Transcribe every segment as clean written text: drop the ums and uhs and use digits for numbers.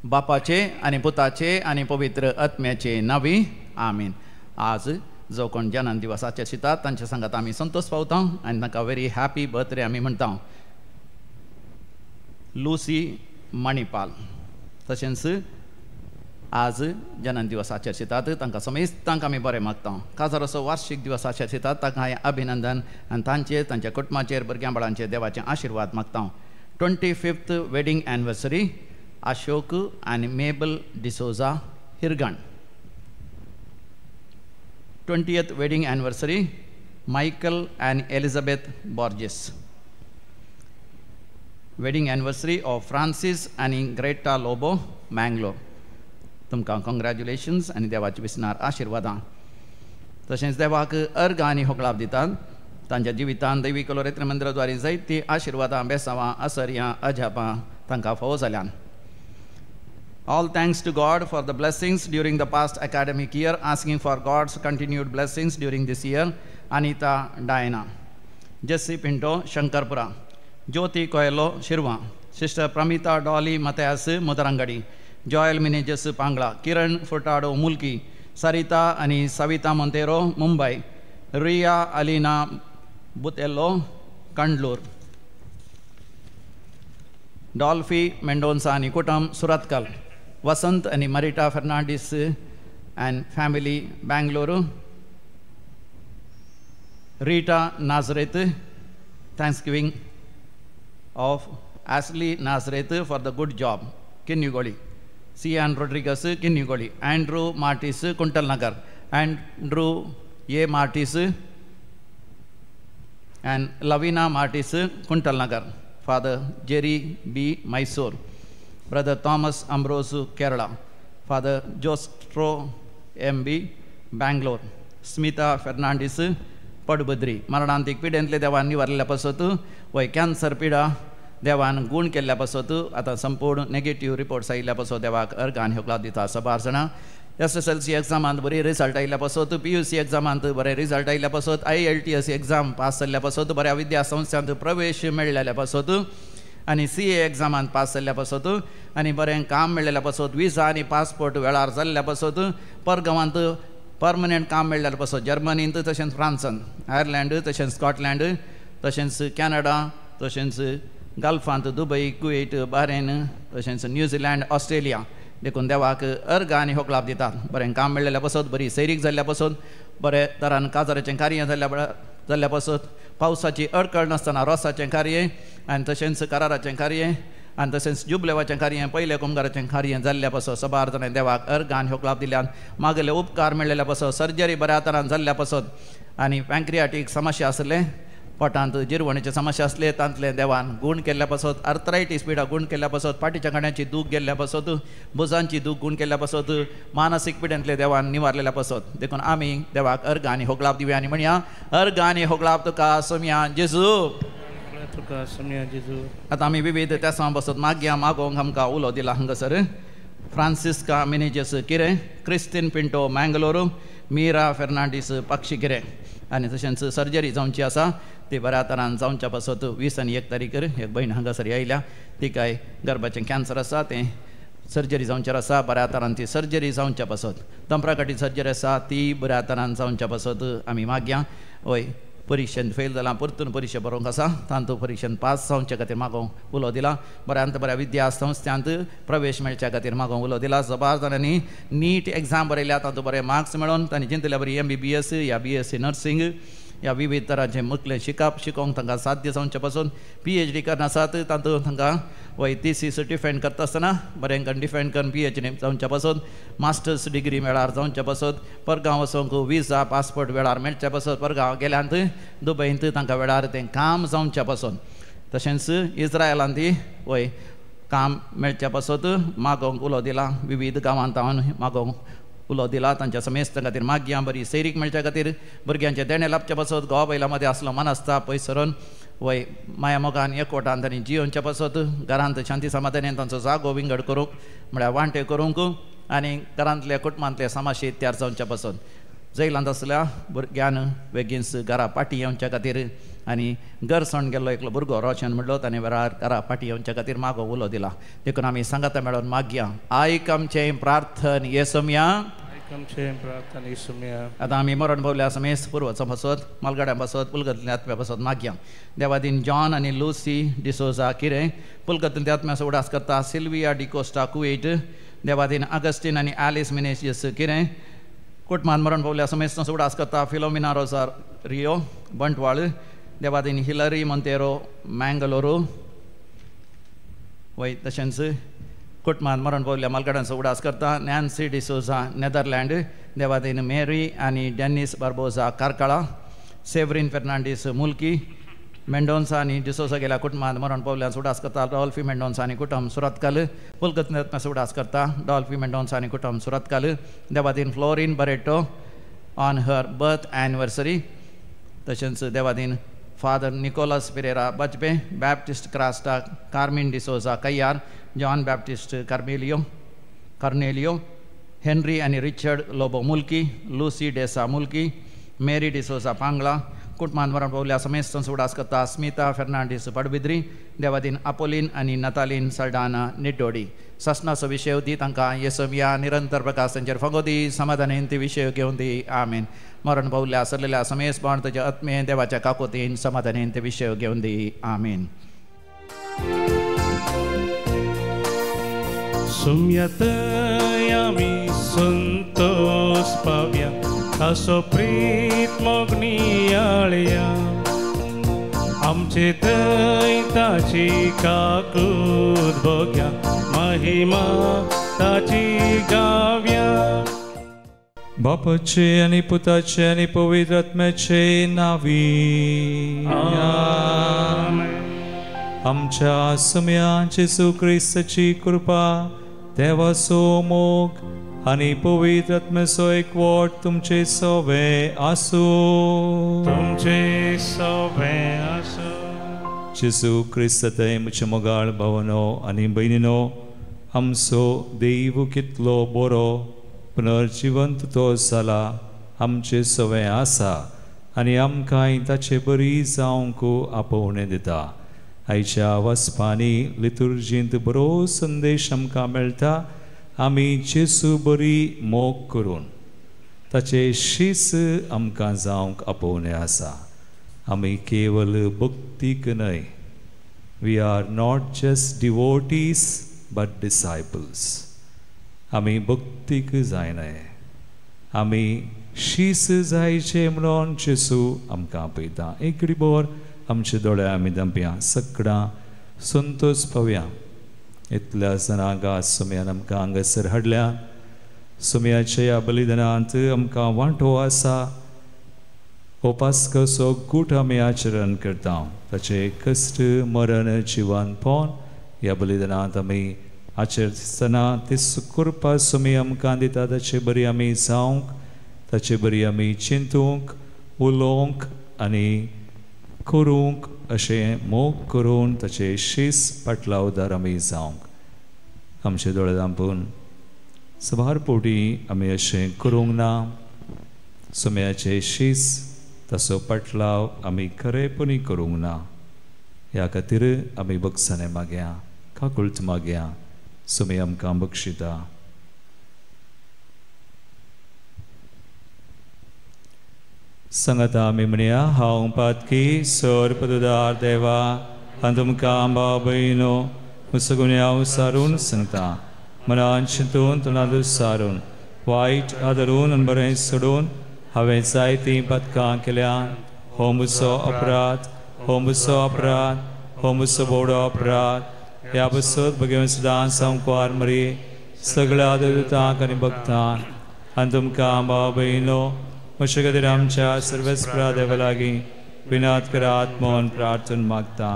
बापाचे आनी पुताचे आनी पवित्र आत्म्याचे नावी आमीन। आज जो कोण जनन दिवसाचे शितात तांच्या सांगात आमी संतोष पावता आनी तांकां व्हेरी हॅपी बर्थडे आमी म्हणटा। लुसी मणिपाल तशेंच आज जनन दिवसाचे शितात तांकां समेस्तांक आमी बरें मागता। काजाराचो वार्षिक दिवसाचे शितात तांकां हांवें अभिनंदन आनी तांचेर तांच्या कुटुंबाचेर भुरग्यां बाळांचेर देवाचे आशिर्वाद मागता। 25th wedding anniversary Ashok आनी Mabel D'Souza Hirgan. 20th wedding anniversary Michael and Elizabeth Borges. Wedding anniversary of Francis आनी ग्रेटा लोबो मँगलोर। तुमकां कॉंग्रॅच्युलेशन्स आनी देवाचे विसनार आशिर्वादां। तशेंच देवाक अर्घ आनी होगळाप दितात तांच्या जिवितान दैवी कलोरेत्र मंदिराद्वारे जायतीं आशिर्वादां बेसावां असर्यां अजापां तांकां फावो जाल्यान। All thanks to God for the blessings during the past academic year, asking for God's continued blessings during this year. Anita Diana, Jesse Pinto, Shankarpura, Jyoti Coelho, Shirva, Sister Pramita Dolly Mathias, Mudarangadi, Joel Menezes, Pangla, Kiran Furtado, Mulki, Sarita ani Savita Montero, Mumbai, Riya Alina Butello, Kandlur, Dolphy Mendonca ani Kutam, Suratkal, Vasant ani Marita Fernandes and family, Bangalore, Rita Nazareth, Thanksgiving of Ashley Nazareth for the good job, Kinnugoli, C. N. Rodrigues, Kinnugoli, Andrew Martis, Kuntal Nagar, Andrew A. Martis and Lavina Martis, Kuntal Nagar, Father Jerry B. Mysore, Brother Thomas Ambrose, Kerala, Father Jostro M.B., Bangalore, Smita Fernandes, Padubadri. मरणांतीक पिडेंतले देवान निवारल्या पासत वय cancer पिडा देवान गूण केल्ल्या पासत आतां संपूर्ण नेगेटीव रिपोर्ट्स आयिल्ल्या पासत देवाक अर्घ आनी होगळाप दिता। सबार जाणां SSLC एग्जामांत बरी रिजल्ट आयिल्ल्या पासत, PUC एग्जामांत बरे रिजल्ट आयिल्ल्या पासत, IELTS exam pass जाल्ल्या पासत, बऱ्या विद्या संस्थांत प्रवेश मेळ्ळेल्या पासत आनी CA एग्जामांत पास जाल्ल्या पासत आनी बरें काम मेळ्ळेल्या पासत, विजा आनी पासपोर्ट वेळार जाल्ल्या पासत, परगांवांत परमनंट काम मेळ्ळेल्या पासत, जर्मनींत तशेंच फ्रांसान, आयर्लंड तशेंच स्कॉटलँड तशेंच कॅनडा तशेंच गल्फांत दुबय, कुवेट, बारेन तशेंच न्यूझिलंड, ऑस्ट्रेलिया। देखून देवाक अर्घ आनी होगळाप दितात। बरें काम मेळ्ळेल्या पासत, बरी सैरीक जाल्ल्या पासत, बरे तरान काजाराचें कार्य जाल्ल्या पासत, पावसाची अडकळ नासतना रोसाचें कार्य आनी तशेंच कराराचें कार्य आनी तशेंच जुबलेवाचें कार्य, पयल्या कुमगाराचें कार्य जाल्ल्या पासत सबार जाणां देवाक अर्घ आनी होगळाप दिल्यान। मागले उपकार मेळ्ळेल्या पासत, सर्जरी बऱ्या तरान जाल्ल्या पासत आनी पँक्रियाटीक समस्या आसले, पोटांत जिरवणेचे समस्या आसले तांतले देवान गूण केल्ल्या पासत, आर्थरायटीस पिडा गूण केल्ल्या पासत, पाटीच्या कण्याची दूख गेल्ल्या पासत, भुजांची दूख गूण केल्ल्या पासत, मानसीक पिडेंतले देवान निवारलेल्या पासत। देखून आमी देवाक अर्घ आनी होगळाप दिवया आनी म्हणया, अर्घ आनी होगळाप तुका सोमया जेजू, तुका सोमया जेजू। आतां आमी विविध तेसां बसत मागया मागोंक आमकां उलो दिला हांगासर। फ्रांसिस्का मिनेजस किरें, क्रिस्तीन पिंटो मँगलोरू, मीरा फेर्नांडीस पक्षी किरें आनी तशेंच सर्जरी जावची आसा ती बऱ्या तरान जावच्या पासत 20 आनी 1 तारीख एक भयण हांगासर आयल्या, तिकाय गर्भाचें कॅन्सर आसा, तें सर्जरी जावचेर आसा, बऱ्या तरान ती सर्जरी जावच्या पासत, तंप्राकाटी सर्जरी आसा ती बऱ्या तरान जावच्या पासत आमी मागया। वय परिक्षेन फेल जालां, परतून परिक्षा बरोवंक आसा, तांतू परिक्षेन पास जावच्या खातीर मागोवंक उलो दिला। बऱ्यांत बऱ्या विद्या संस्थांत प्रवेश मेळच्या खातीर मागोवंक उलो दिला। सबार जाणांनी नीट एग्जाम बरयल्या, तातूंत बरे मार्क्स मेळोवन तांणी जिंतल्या बरी MBBS या BSc nursing या विविध तरांचें मुखलें शिकप शिकोवंक तांकां साध्य जावचे पासून PhD करना आसात, तातूंत तांकां वय थिसीस डिफेंड करता आसतना बरें करून डिफेंड करून PhD जावच्या पासून, मास्टर्स डिग्री वेळार जावच्या पासून, परगांव वचोंक विजा पासपोर्ट वेळार मेळच्या पासून, परगांव गेल्यांत दुबयंत तांकां वेळार तें काम जावच्या पासून, तशेंच इस्रायलांत वय काम मेळच्या पासत मागोवंक उलो दिला। विविध गांवांत हांव मागोवंक उलो दिला। तांच्या समेस्तां खातीर मागया, बरी सैरीक मेळच्या खातीर, भुरग्यांचें देणें लाबच्या पासत, घोवा बायलां मदें आसलो मनस्ताप पयस सरून वय माया मोगान एकवटान तांणी जियोवच्या पासत, घरांत शांती समाधानान तांचो जागो विंगड करूंक म्हळ्यार वांटे करूंक आनी घरांतल्या कुटुंबांतल्या समाशी तयार जावच्या पासून जैलांत आसल्या भुरग्यान बेगीनच घरा पाटी येवच्या खातीर आनी घर सोडून गेल्लो एकलो भुरगो रोशन म्हणलो ताणें वेळार घरा पाटी येवच्या खातीर मागो उलो दिला. देखून आमी सांगाता मेळोन मागया. आयक आमचें प्रार्थन येसोमया. आतां आमी मरण पावल्या समेस पुर्वजां पासत मालगाड्यां पासत पुलगतल्या आत्म्या पासत मागया. देवादीन जॉन आनी लुसी डिसोजा किरें पुलगतल्या आत्म्याचो उडास करता सिल्विया डिकोस्टा कुवेट. देवादीन आगस्टीन आनी आलिस मिनेसियस किरें कुटुंबान मरण पावल्या समेस्तांचो उडास करता फिलोमिना रोजारियो बंटवाळ. देवादीन हिलरी मोंतेरो मँगलोरू वय. तशेंच कुटुंबान मरण पावल्या मालगाड्यांचो उडास करता नॅन्सी डिसोजा नेदरलँड. देवादीन मेरी आनी डेनिस बार्बोजा कार्कळा. सेवरीन फेर्नांडीस मुल्की. मेंडोन्सा आनी डिसोजा गेल्या कुटुंबान मरण पावल्यांचो उडास करता डॉल्फी मेंडोन्सा आनी कुटुंब सुरतकाल. पुलकतनाचो उडास करता डॉल्फी मेंडोन्सा आनी कुटुंब सुरतकाल. Devadin Florin Barreto on her birth anniversary. तशेंच Devadin Father Nicholas Pereira Bajpe, Baptist Crasta Carmen D'Souza Kayyar, John Baptist Cornelio, Henry आनी Richard Lobo Mulki, Lucy D'Sa Mulki, Mary D'Souza Pangla. कुटुंबान मरण पावल्या समेस्तांचो उडास करता स्मिता फेर्नांडीस पडबिद्री. देवादीन आपोलीन आनी नतालीन सल्डाना निड्डोडी. सासणाचो विशय दी तांकां येसोमया निरंतर प्रकाश तांचेर फागो दी समाधानेन ती विशय घेवन दी. आमेन. मरण पावल्या सरलेल्या समेस बाण ताच्या आत्मे देवाच्या काकोतीन समाधानेन ते विशय घेवन दी. आमेन. सुम्यतय आमी संतोष पावया ताचो प्रीत मोगनियाळया आमचे थंय ताची काकूत भोग्या महिमा ताची गाव्या. बापाचे आनी पुताचे आनी पवित्र आत्म्याचे नावी आमच्या सुम्या जेजू क्रिस्ताची कृपा देवाचो मोग आनी पवित्र आत्म्याचो एकवट तुमचे सवे आसूं. तुमचे सवे आसूं. जेजू क्रिस्तांत म्हज्या मोगाळ भावानो आनी भयणीनो, आमचो देव कितलो बरो पुनर्जिवंत तो जाला आमचे सवे आसा आनी आमकांय ताचे बरी जावंक आपोवणें दिता. आयच्या वाचपांनी लितुर्जींत बरो संदेश आमकां मेळटा. आमी जेजू बरी मोग करून ताचे शीस आमकां जावंक आपोवणें आसा. आमी केवल भक्तीक न्हय, we are not just devotees but disciples. आमी भक्तीक जायनाय, आमी शीस जायचे म्हणून जेजू आमकां आपयता. एक घडीभर आमचे दोळे आमी धांपया, सगळां संतोष पावया. इतल्या जाणांक सुम्यान आमकां हांगासर हाडल्या. सुम्याच्या ह्या बलिदानांत आमकां वांटो आसा. हो पास्काचो गूट आमी आचरण करता. ताचें कश्ट मरण जिवनपण ह्या बलिदानांत आमी आचरतना ते कृपा सुमी आमकां दिता. ताचे बरी आमी जावंक, ताचे बरी आमी चिंतूंक, उलोवंक आनी करूंक अशें मोग करून ताचे शीस पाटलावदार आमी जावंक. आमचे दोळे धांपून सभार पोटी आमी अशें करूंक ना. सुम्याचे शीस ताचो पाटलाव आमी खरेपणी करूंक ना. ह्या खातीर आमी बक्षाने मागया, काकुळट मागया. सुमी आमकां बक्षिता. सांगाता आमी म्हणया, हांव पातकी सर पदुदार देवा आनी तुमकां भाव भयणो म्हजो गुन्यांव सारून सांगता. मनान चिंतून तोंडांत सारून वायट आदरून आनी बरें सोडून हांवें जायतीं पातकां केल्या. हो म्हजो अपराध, हो म्हजो अपराध, हो म्हजो बोडो अपराध. ह्या बसत भगवंत सदां सामकार मरी सगळ्या देवतांक आनी भक्तांक आनी तुमकां भाव भयणो म्हजे खातीर आमच्या सर्वेस्परा देवा लागीं विनाद करात म्हूण प्रार्थना मागता.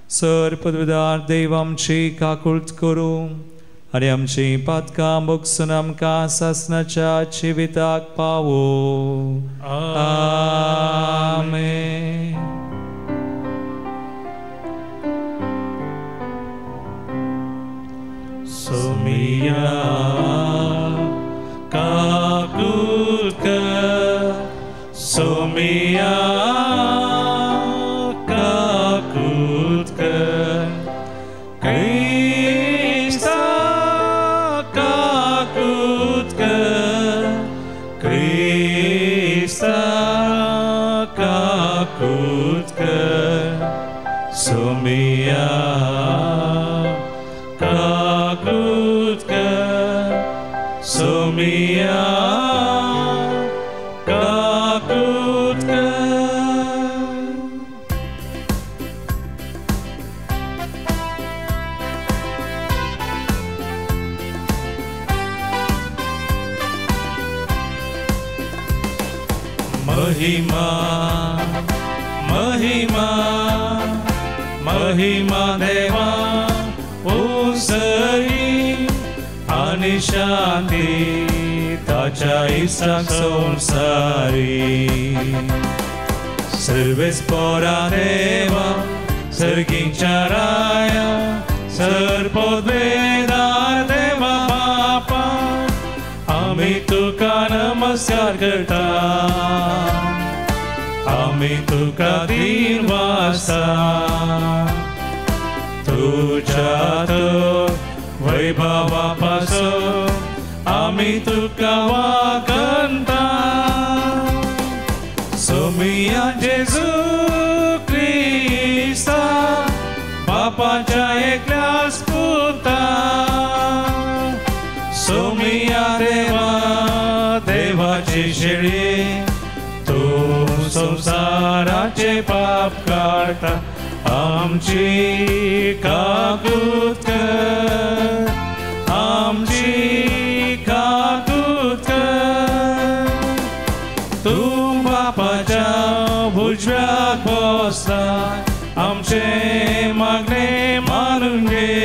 सर पदवीदार देव आमची काकुळट करूं आनी आमची पातकां भोगसून आमकां सासणाच्या जिविताक पावो. आमेन. सोमिया सोमिया काकूत कर. महिमा महिमा महिमा देवा उंसरी आनी शांती ताच्या इसाक संसारी. सर्वेस पोरा देवा सर्गींच्या राया सर्पोद्वेदार देवा बापा आमी तुका नमस्कार करता, आमी तुका दीन वासता. तुज्या वैभवा पासून आमी तुका वागंता. सोमिया जेजू क्रिस्ता बापाच्या एकल्याच पुता, सोमिया देवा देवाची शेळी तूं संवसाराचे पाप काडटा, आमची काकूत कर, आमची काकूत कर. तूं बापाच्या उजव्याक बसता, आमचे मागणे मानून घे,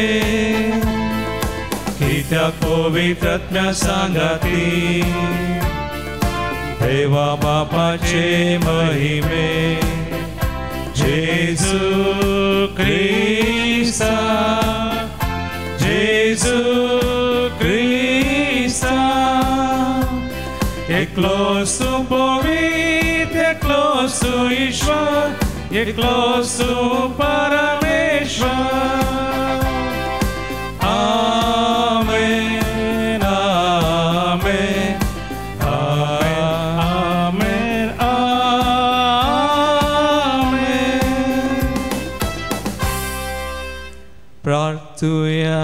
कित्याक पवित्र आत्म्या सांगाती देवा बापाचे महिमे. जेजू क्रिस्ता जेजू क्रिस्ता, एकलोच तूं पवित्र, एकलोच तूं ईश्वर, एकलोच तूं परमेश्वर. आमेन आमेन आमेन आमेन. प्रार्थुया.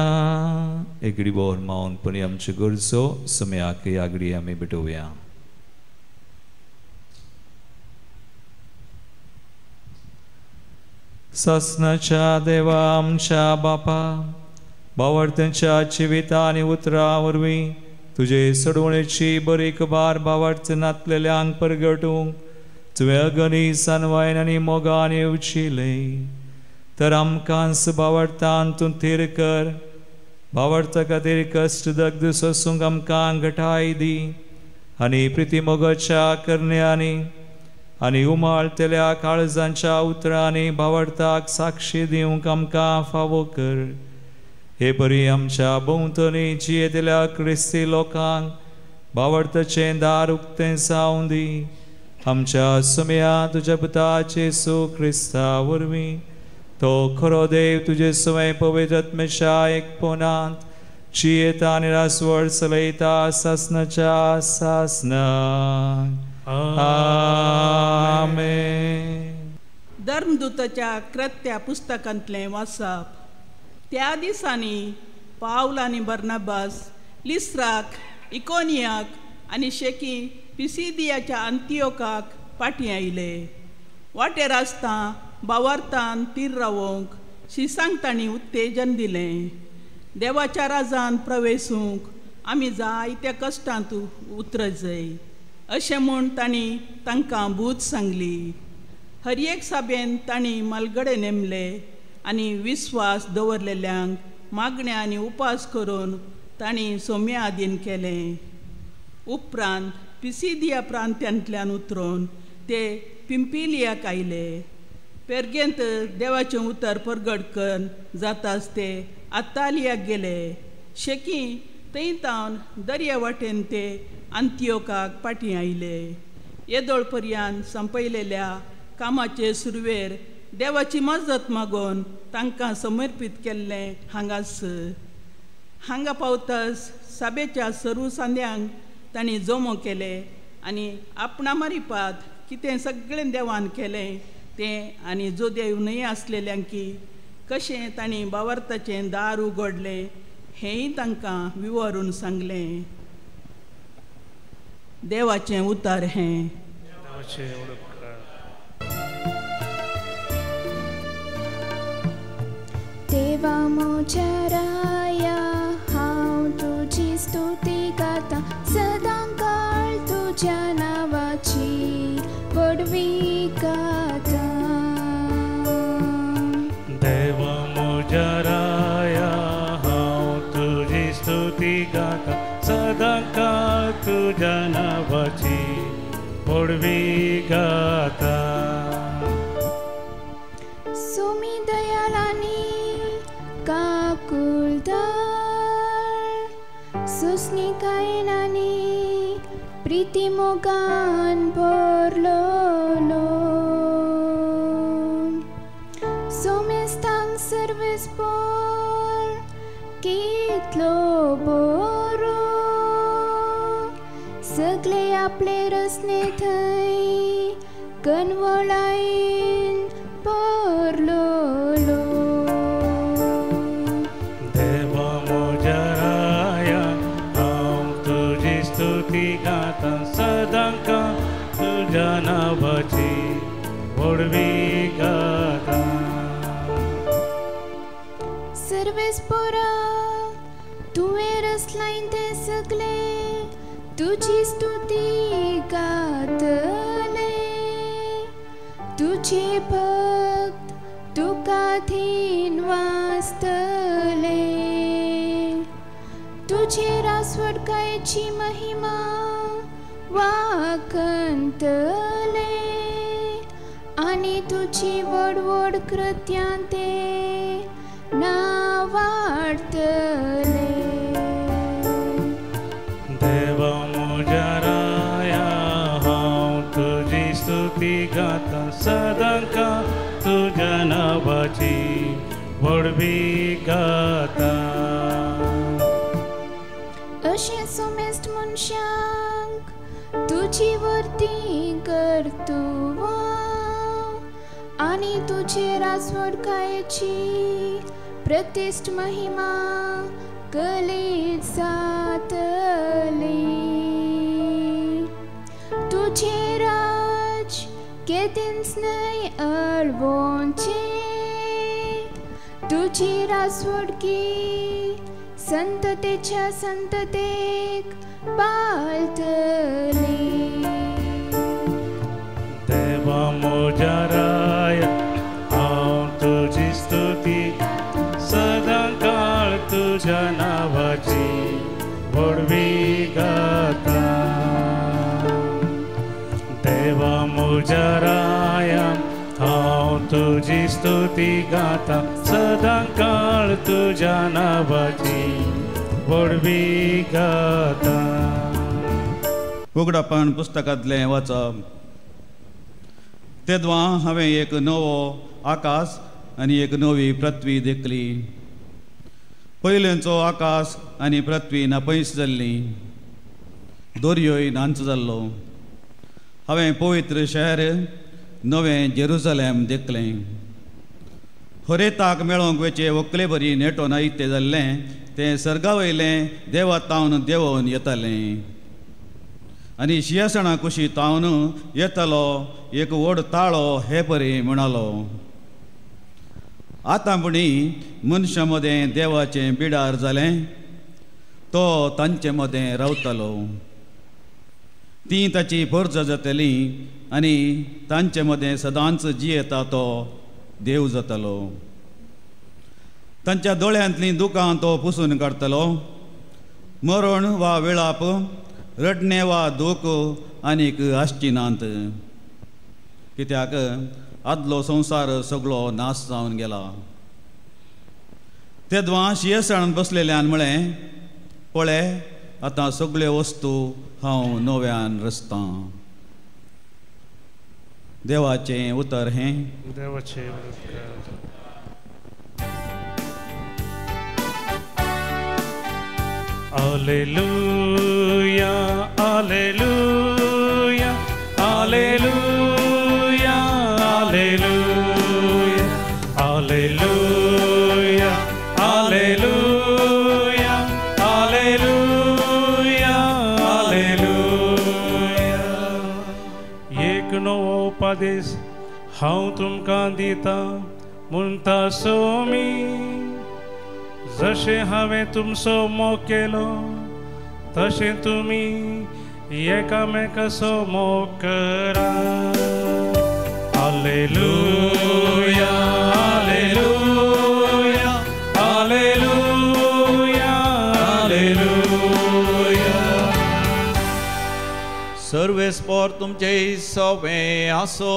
एगडी बोर माऊनपणी आमच्यो गरजो सुम्याक आगडी आमी भेटोवया. सासनाच्या देवा आमच्या बापा, बावडत्यांच्या जिविता आनी उतरां वरवीं तुजे सोडवणेची बरी खबर बावडत नातलेल्यांक परगटूंक तुवें अगणी सानवायन आनी मोगान येवचिलें, तर आमकांच बावडतान तूं थीर कर. बावडता खातीर कश्ट दग्ध सोसूंक आमकां घटाय दी आनी प्रिती मोगाच्या करण्यांनी आनी उमाळतेल्या काळजांच्या उतरांनी बावडताक साक्षी दिवंक आमकां फावो कर. हे परी आमच्या भोंवतणी जियेतल्या क्रिस्ती लोकांक बावडताचें दार उक्तें जावं दी. आमच्या सुम्या तुज्या पुता जेजू क्रिस्ता वरवीं तो खरो देव तुजे सवय पवित्र आत्म्याच्या एकपणांत जियेता आनी रासवळ चलयता सासनाच्या सासनाक. आमेन. धर्मदूताच्या कृत्या पुस्तकांतलें वाचप. त्या दिसांनी पावल आनी बर्नाबास लिस्राक, इकोनियाक आनी शेकी पिसिदियाच्या अंतियोकाक फाटीं आयले. वाटेर आसता बावार्थान तीर रावोंक शिसांक तांणी उत्तेजन दिलें. देवाच्या राजान प्रवेसूंक आमी जायत्या कश्टांत उतरजय अशें म्हूण तांणी तांकां बूद सांगली. हर एक साबेन तांणी मालगडे नेमले आनी विस्वास दवरलेल्यांक मागण्या आनी उपास करून तांणी सोम्या आदीन केलें. उपरांत पिसिदिया प्रांत्यांतल्यान उतरून ते पिंपिलियाक आयले. पेरगेंत देवाचें उतर परगट करून जाताच ते आतालियाक गेले. शेकी थंय तावन दर्या वाटेन ते अंतियोकाक फाटीं आयले. येदोळ पर्यान संपयलेल्या कामाचे सुरवेर देवाची मजत मागून तांकां समर्पीत केल्लें हांगाच. हांगा पावताच साबेच्या सर्व सांद्यांक तांणी जमो केले आनी आपणा मारिपात कितें सगळें देवान केलें तें आनी जो देव न्हय आसलेल्यांकी कशें तांणी बावार्थाचें दार उगडलें हेंय तांकां विवरून सांगलें. देवाचें उतर हें. देवा म्हज्या राया, हांव तुजी स्तुती गाता, सदां काळ तुज्या नांवाची व्हडवी गाता. देवा म्हज्या राया, हांव तुजी स्तुती गाता, सदां काळ तुज्या नांवाची व्हडवी गाता. सुमी दयाळांनी काकुळदार, सुस्निकायेनानी प्रिती मोगान भरलोलो, सोमेस्तांक सर्वेस्पोर कितलो बरो, सगळे आपले रसने थंय कनवळायेन भरलोलो. देवा म्हज्या राया, हांव तुजी स्तुती गाता, सदां काळ तुज्या नांवाची व्हडवी गाता. सर्वेस्पोरा तुवें रचलाय तें सगळें तुजी स्तुती गातले, तुजे भक्त तुका धीन वाचतले, तुजे रासवटकायेची महिमा वाखणतले, आनी तुजी व्हड व्हड कृत्यां ते नांवाडतले. देवा म्हज्या राया, हांव तुजी स्तुती गाता, सदां काळ तुज्या नांवाची व्हडवी गाता. अशें सोमेस्त मनशांक तुजी वर्ती करतुवां, आनी तुजे रासवटकायेची प्रतिश्ठ महिमा कलीत जातली. तुजें राज केदींच न्हय अळवोचें, तुजी रासवटकी संततेच्या संततेक पालतली. देवा म्हज्या राया, हांव तुजी स्तुती सदां काळ तुज्या नांवाची व्हडवी गाता. देवा म्हज्या राया, हांव तुजी स्तुती गाता, सदां काळ तुज्या नांवाची व्हडवी गाता. उगडापण पुस्तकांतलें वाचप. तेदवां हांवें एक नवो आकाश आनी एक नवी पृथ्वी देखली. पयलेंचो आकाश आनी पृथ्वी ना पयस जाल्ली, दर्योय नांच जाल्लो. हांवें पवित्र शहर नवें जेरुजलेम देखलें. हरेताक मेळोंक वेचे व्हंकले बरी नेटो नायते जाल्लें तें सर्गा वयलें देवा तावन देंवोन येतालें, आनी शिंयासणा कुशी तावन येतालो एक व्हड ताळो हे परी म्हणालो, आतां पुणी मनशां मदें देवाचें बिडार जालें, तो तांचे मदें रावतालो. तीं ताची परजा जातली आनी तांचे मदें सदांच जियेता तो देव जातालो. तांच्या दोळ्यांतलीं दुकां तो पुसून काडटलो. मरण वा विळाप, रडणें वा दूख आनीक आसची नात, कित्याक आदलो संवसार सगळो नाश जावन गेला. तेदवां शिंयासणान बसलेल्यान म्हळें, पळय आतां सगळ्यो वस्तू हांव नव्यान रचतां. देवाचें उतर हें. देवाचें उतर. Alleluia, Alleluia, Alleluia, Alleluia, Alleluia, Alleluia, Alleluia, Alleluia. उपादेश हांव तुमकां दिता म्हणटा सोमी, जशें हांवें तुमचो मोग केलो तशें तुमी एकामेकाचो मोग करा. Hallelujah, hallelujah, hallelujah, hallelujah. सर्वेस्पोर तुमचे सवे आसो,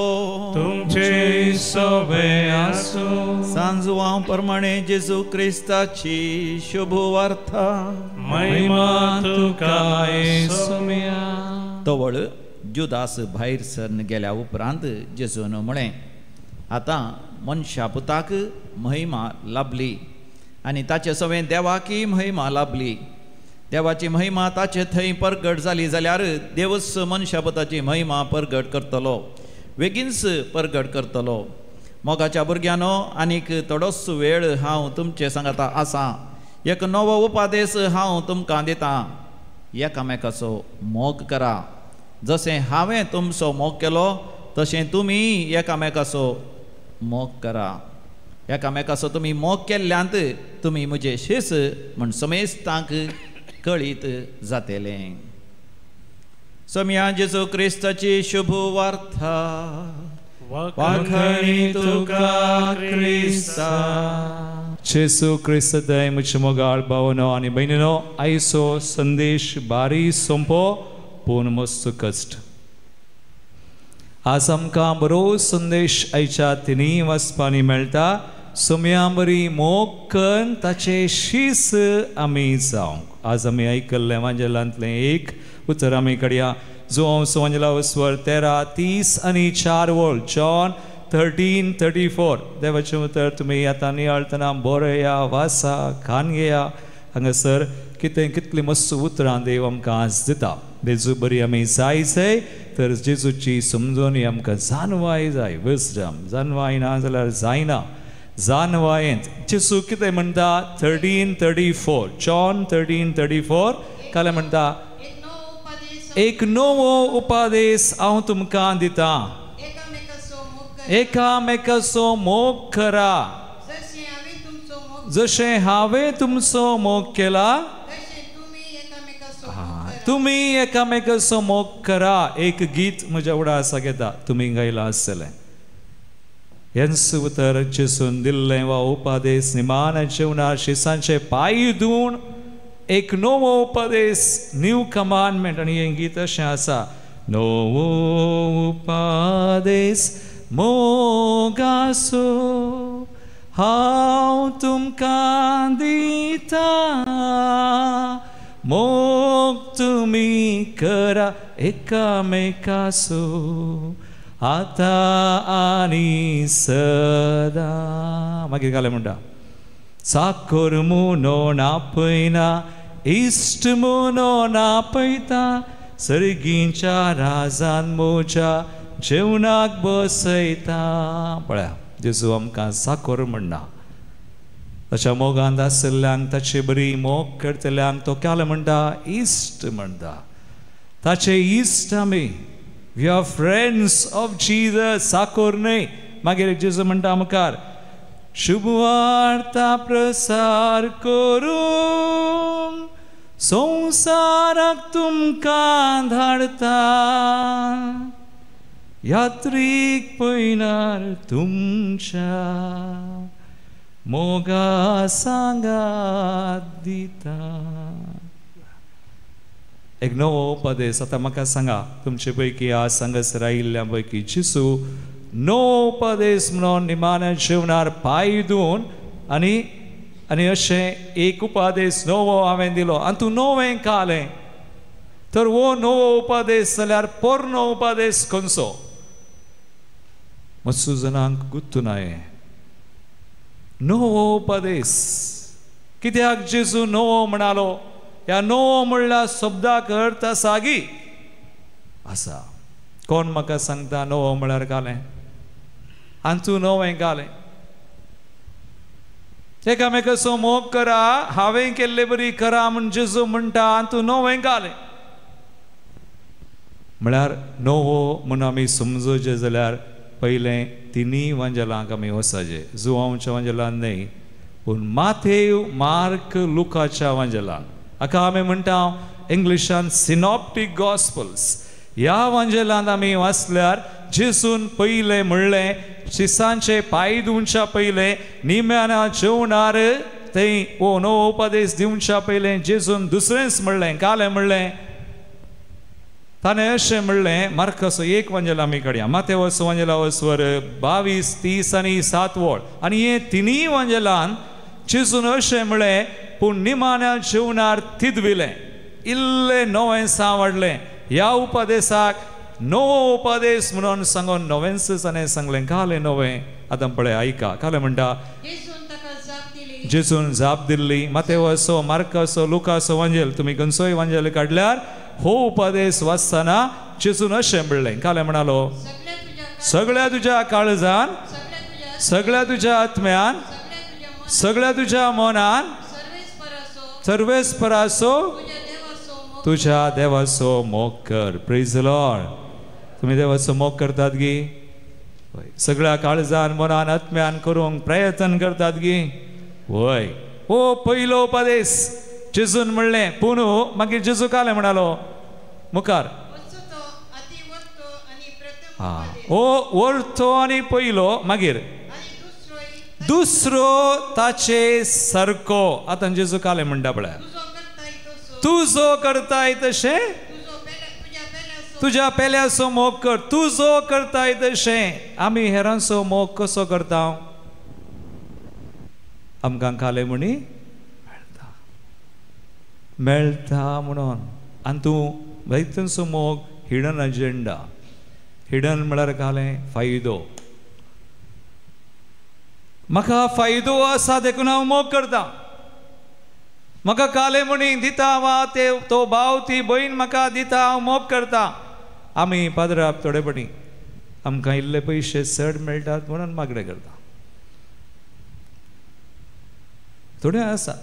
तुमचे सवे आसो. सांजवां प्रमाणे जेजू क्रिस्ताची शुभ वार्ता. महिमा तुका येसुम्या. तवळ जुदास भायर सरन गेल्या उपरांत जेजून म्हळें, आतां मनशा पुताक महिमा लाभली आनी ताचे सवें देवाकय महिमा लाभली. देवाची महिमा ताचे थंय परगट जाली जाल्यार देवच मनशा पुताची महिमा परगट करतलो, बेगीनच परगट करतलो. मोगाच्या भुरग्यांनो, आनीक थोडोच वेळ हांव तुमचे सांगाता आसा. एक नवो उपादेश हांव तुमकां दितां, एकामेकाचो मोग करा. जशें हांवें तुमचो मोग केलो तशें तुमी एकामेकाचो मोग करा. एकामेकाचो तुमी मोग केल्ल्यांत तुमी म्हजे शिस म्हण समेस्तांक कळीत जातलें. सोम्या जेजू क्रिस्ताची शुभ वार्ता. वाखणी तुका क्रिस्ता. जेजू क्रिस्त दय म्हज्या मोगाळ भावनो आनी भयणीनो, आयचो संदेश बारी सोंपो पूण मस्त कश्ट. आज आमकां बरो संदेश आयच्या तिनूय वाचपांनी मेळटा. सोम्या बरी मोग करून ताचे शीस आमी जावंक. आज आमी आयकल्लें वांजेलांतलें एक उतर आमी कडया. जो वांजेला स्वर 13:30 आनी 4 वळ, जॉन 13:34. देवाचें उतर तुमी आतां नियाळतना बरया, वासा, खान घेया. हांगासर कितें कितलीं मस्त उतरां देव आमकां आज दिता. जेजू बरी आमी जाय जाय तर जेजूची समजून आमकां जानवाय जाय, विजडम. जानवाय ना जाल्यार जायना. जानवायेंत जेजू कितें म्हणटा? 13:34, जॉन 13:34 काल म्हणटा, एक नवो उपादेश हांव तुमकां दितां, एकामेकाचो मोग करा. जशें हांवें तुमचो मोग केला तुमी एकामेकाचो मोग करा. एक गीत म्हज्या उडासाक येता, तुमी गायलां आसतलें. हेंच उतर जेजून दिल्लें वा उपादेश निमान जेवणार शिसांचे पांय धुवन एक नवो उपदेश, न्यू कमांडमेंट. आनी हें गीत अशें आसा, नवो उपदेश मोगासो हांव तुमकां दिता, मोग तुमी करा एकामेकासो आतां आनी सदां. मागीर घालें म्हणटा, साखर म्हणून आपयना, इश्ट म्हणून आपयता, सर्गींच्या राजान म्हज्या जेवणाक बसयता. पळया, जेजू आमकां साखर म्हणना. ताच्या मोगांत आशिल्ल्यांक, ताचे बरी मोग करतल्यांक तो काल म्हणटा, इश्ट म्हणटा. ताचे इश्ट आमी, we are friends of Jesus. साखर न्हय. मागीर जेजू म्हणटा मुखार, शुभवार्ता प्रसार करूंक संवसाराक तुमकां धाडटा, यात्रीक पयणार तुमच्या मोगा सांगात दिता. एक नवो उपदेश. आतां म्हाका सांगा, तुमचे पैकी आज हांगासर आयिल्ल्या पैकी जेजू नवो उपदेश म्हणून निमाण्या जेवणार पांय धुवन आनी आनी अशें एक उपदेश नवो हांवें दिलो आनी तूं नवें कालें तर हो नवो उपदेश जाल्यार पोरणो उपदेश खंयचो? मातसो जाणांक गुत्तू ना हें नवो उपदेश. कित्याक जेजू नवो म्हणालो? ह्या नवो म्हणल्या शब्दाक अर्थ आसा गी आसा. कोण म्हाका सांगता नवो म्हळ्यार कालें आनी तूं नवें कालें? एकामेकाचो मोग करा, हांवें केल्ले बरी करा म्हण जेजू म्हणटा आनी तूं नवें कालें. म्हळ्यार नवो म्हूण आमी समजोचें जाल्यार पयलें तिनूय वांजेलांक आमी वचपाचें, जुवांवच्या वांजेलान न्हय पूण माथेव मार्क लुकाच्या वांजेलान. हाका आमी म्हणटा इंग्लिशान सिनॉप्टीक गॉस्पल्स. ह्या वांजेलान आमी वाचल्यार जेजून पयलें म्हणलें शिसांचे पांय धुवच्या पयलें निम्याना जेवणार थंय ओ नवो उपदेश दिवच्या पयलें जेजून दुसरेंच म्हणलें. कालें म्हणलें ताणें अशें म्हणलें, मार्काचो एक वांजेल आमी काडया, मातेवस वांजेला वसवर 22, 30 आनी 7 वळ आनी हे तिनूय वांजेलान जेजून अशें म्हणलें पूण निमाण्या जेवणार तिदविलें इल्लें नवें सांवाडलें. ह्या उपदेसाक नवो उपदेश म्हणून सांगून नवेंच ताणें सांगलें. कालें नवें आतां पळय आयका. कालें म्हणटा जेजून जाप दिल्ली. मातेवसो मार्कासो लुकासो वांजेल तुमी खंयचोय वांजेल काडल्यार हो उपदेश वाचतना जेजून अशें म्हणलें. कालें म्हणालो सगळ्या तुज्या काळजान, सगळ्या तुज्या आत्म्यान, सगळ्या तुज्या मनान, सर्वेस्परासो तुझ्या देवाचो मोग कर. Praise the Lord. तुमी देवाचो मोग करतात गी? सगळ्या काळजान मनान आत्म्यान करूंक प्रयत्न करतात गी? वय. हो पयलो उपदेश जेजून म्हणलें. पूण मागीर जेजू कालें म्हणालो मुखार ओ वरतो आनी पयलो मागीर दुसरो ताचे सारको. आतां जेजू कालें म्हणटा पळय तूं जो करताय तशें तुज्या पेल्याचो मोग कर. तूं जो करताय तशें. आमी हेरांचो मोग कसो करता? आमकां कालें म्हणी मेळटा मेळटा म्हणून. आनी तूं वैतनचो मोग हिडन अजेंडा. हिडन म्हळ्यार कालें फायदो. म्हाका फायदो आसा देखून हांव मोग करता. म्हाका कालें म्हणी दिता वा ते तो भाव ती भयण म्हाका दिता हांव मोग करता. आमी पाद्राप थोडे पटी आमकां इल्ले पयशे चड मेळटात म्हणून मागणें करता. थोडे आसा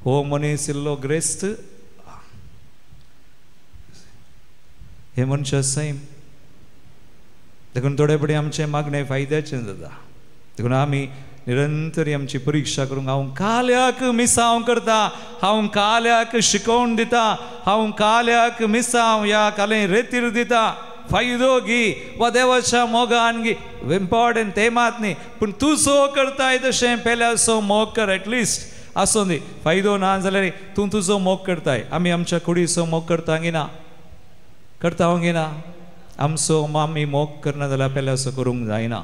हो मनीस इल्लो ग्रेस्त, हे मनशा सैम देखून थोडे पटी आमचें मागणें फायद्याचें जाता. देखून आमी निरंतर आमची परिक्षा करूंक हांव काल्याक मिसांव करता, हांव काल्याक शिकोवन दिता, हांव काल्याक मिसांव ह्या कालें रेतीर दिता. फायदो घे वा देवाच्या मोगान घे, इम्पॉर्टंट तें मात न्ही पूण तूं जो करताय तशें पेल्याचो मोग कर. एटलिस्ट आसूं दी फायदो ना जाल्यार तूं तुजो मोग करताय. आमी आमच्या कुडीचो मोग करता गी ना? करता गी ना? आमचो आमी मोग करना जाल्यार पेल्याचो करूंक जायना.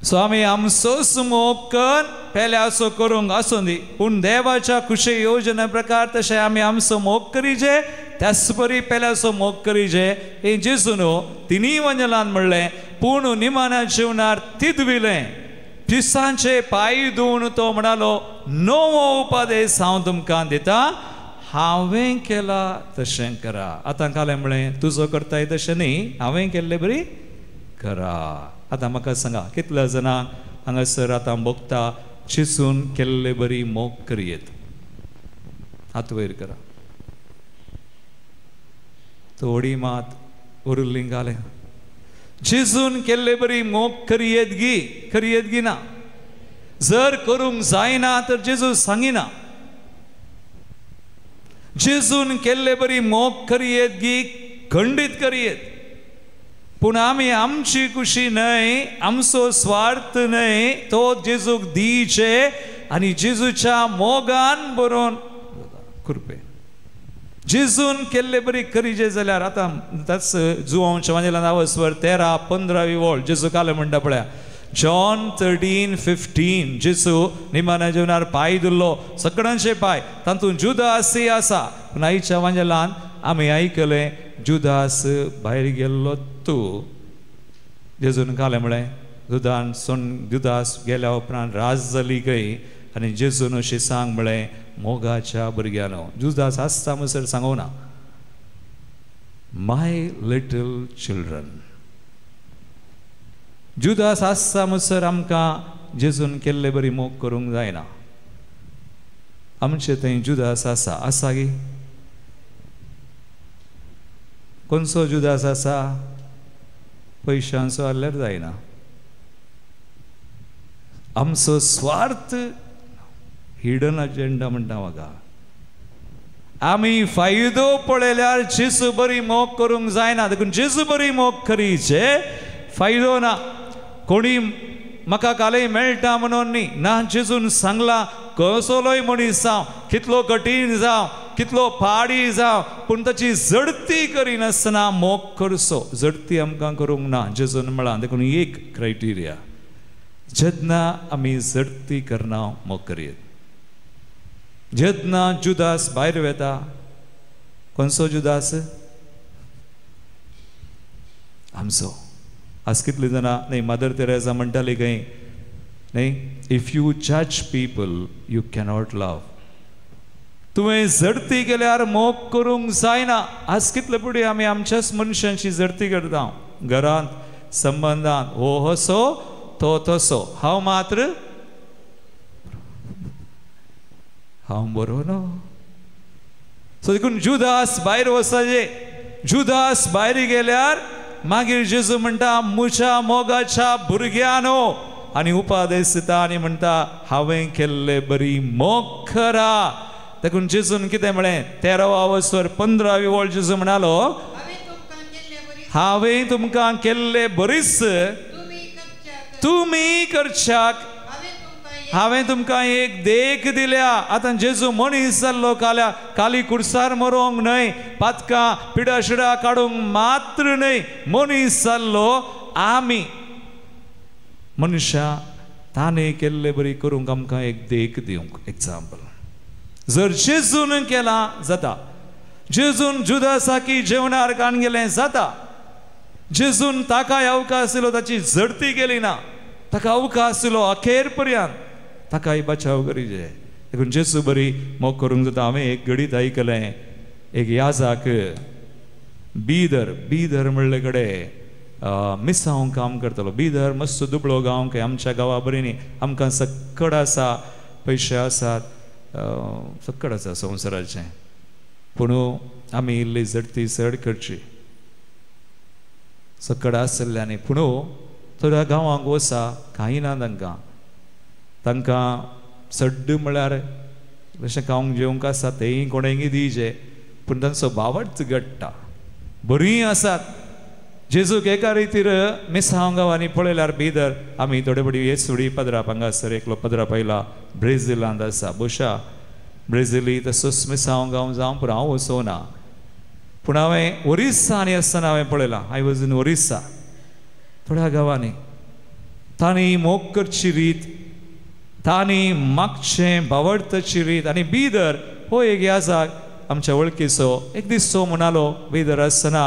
सो आमी आमचोच मोग कर पेल्याचो करूंक आसूं दी पूण देवाच्या खुशी योजना प्रकार तशें आमी आमचो मोग करीजे त्याच परी पेल्याचो मोग करीजे. हें जेजून तिनूय वंजलान म्हणलें. पूण निमाण्या जेवणार तिदविलें पिसांचे पांय धुवन तो म्हणालो नवो उपदेश हांव तुमकां दिता, हांवें केला तशें करा. आतां कालें म्हणलें तुजो करताय तशें न्ही हांवें केल्ले बरी करा. आतां म्हाका सांगा कितल्या जाणांक हांगासर आतां भोगता चिसून केल्ले बरी मोग करयेत? हात वयर करा. थोडी मात उरली घालें जेजून केल्ले बरी मोग करयेत गी? करयेत गी ना? जर करूंक जायना तर जेजू सांगिना. जेजून केल्ले बरी मोग करयेत गी? खंडीत करयेत. पूण आमी आमची खुशी न्हय, आमचो स्वार्थ न्हय, तो जेजूक दिचे आनी जेजूच्या मोगान बरोवन कृपे जेजून केल्ले बरी करीजे जाल्यार आतां त्याच जुवांच्या वांजेला नांव 13, 15 वळ जेजू कालें म्हणटा पळया जॉन 13:15. जेजू निमाण्या जेवणार पांय धुल्लो सगळ्यांचे पांय, तातूंत जुदासय आसा. पूण आयच्या वांजेलान आमी आयकलें जुदास भायर गेल्लो तूं. जेजून कालें म्हळें जुदान सोन जुदास गेल्या उपरांत राज जाली खंय आनी जेजून अशें सांग म्हळें मोगाच्या भुरग्यानो. जुदास आसता म्हणसर सांगूना my little children. Judas आसता म्हणसर आमकां जेजून केल्ले बरी मोग करूंक जायना. आमचे थंय जुदास आसा, आसा गी? कोणसो जुदास आसा? पयशांचो आहल्यार जायना, आमचो स्वार्थ, हिडन अजेंडा म्हणटा म्हाका. आमी फायदो पळयल्यार जेजू बरी मोग करूंक जायना. देखून जेजू बरी मोग करीचे फायदो ना. कोणी म्हाका कालय मेळटा म्हणून न्ही ना, जेजून सांगला कसलोय मनीस जावं, कितलो कठीण जावं, कितलो पाडी जावं, पूण ताची जडती करिनासतना मोग करचो. जडती आमकां करूंक ना जेजून म्हळां. देखून एक क्रायटेरिया, जेन्ना आमी जडती करना मोग करयत. जेन्ना जुदास भायर वेता, कोणसो जुदास? आमचो. आज कितली जाणां न्ही मदर तेरेसा म्हणटाली खंय न्ही, if you जज पीपल you cannot love. तुवें जडती केल्यार मोग करूंक जायना. आज कितले फुडें आमी आमच्याच मनशांची जडती करता, घरांत, संबंदांत, हो असो तो तसो, हांव मात्र हांव बरो न्हू. सो देखून जुदास भायर वचपाचें. जुदास भायर गेल्यार मागीर जेजू म्हणटा म्हज्या मोगाच्या भुरग्यानो, आनी उपादेश दिता आनी म्हणटा हांवें केल्ले बरी मोग करा. देखून जेजून कितें म्हळें? 13वा वसर 15वी वळ जेजू म्हणालो, हांवें तुमकां केल्ले बरीच तुमी करच्याक हांवें तुमकां एक देख दिल्या. आतां जेजू मनीस जाल्लो काल्या काली कुर्सार मरोंक न्हय, पातकां पिडा शिडा काडूंक मात्र न्हय, मनीस जाल्लो आमी मनशां ताणें केल्ले बरी करूंक आमकां एक देख दिवंक, एग्जाम्पल. जर जेजून केलां जाता, जेजून जुदासाकी जेवणार काण गेलें जाता, जेजून ताकाय अवकाश दिलो, ताची झडती केली ना, ताका अवकाश दिलो अखेर पर्यंत, ताकाय बचाव करीजे. देखून जेजू बरी मोग करूंक जाता. हांवें एक घडीत आयकलें, एक याजाक बीदर, बीदर म्हणले कडेन मिसांव काम करतालो. बीदर मस्त दुबळो गांव खंय, आमच्या गांवा बरी न्ही, आमकां सक्कड आसा, पयशे आसात, सक्कड आसा संवसाराचें, पूण आमी इल्ली झडती चड करची. सक्कड आसल्ल्यानी पूण थोड्या गांवांक वसा कांय ना तांकां, तांकां सड्ड म्हळ्यार अशें खावंक जेवंक आसा तेंय कोणेंय दिवचें, पूण तांचो बावट घडटा. बरीं आसात. जेजूक एका रितीर मिसांव गांवांनी पळयल्यार बिदर आमी थोडे फावटी येसुडी पदराप हांगासर एकलो पदराप आयला ब्रेझिलांत आसा, बोशा ब्रेझिली तसोच मिसांव गांव जावं, पूण हांव वचोना. पूण हांवें ओरिस्सा आनी आसतना हांवें पळयलां, I was in Orissa, थोड्या गांवांनी तांणी मोग करची रीत, तांणी मागचें बावडताची रीत. आनी बिदर हो एक याजाक आमच्या वळखीचो, एक दीस तो म्हणालो बिदर आसतना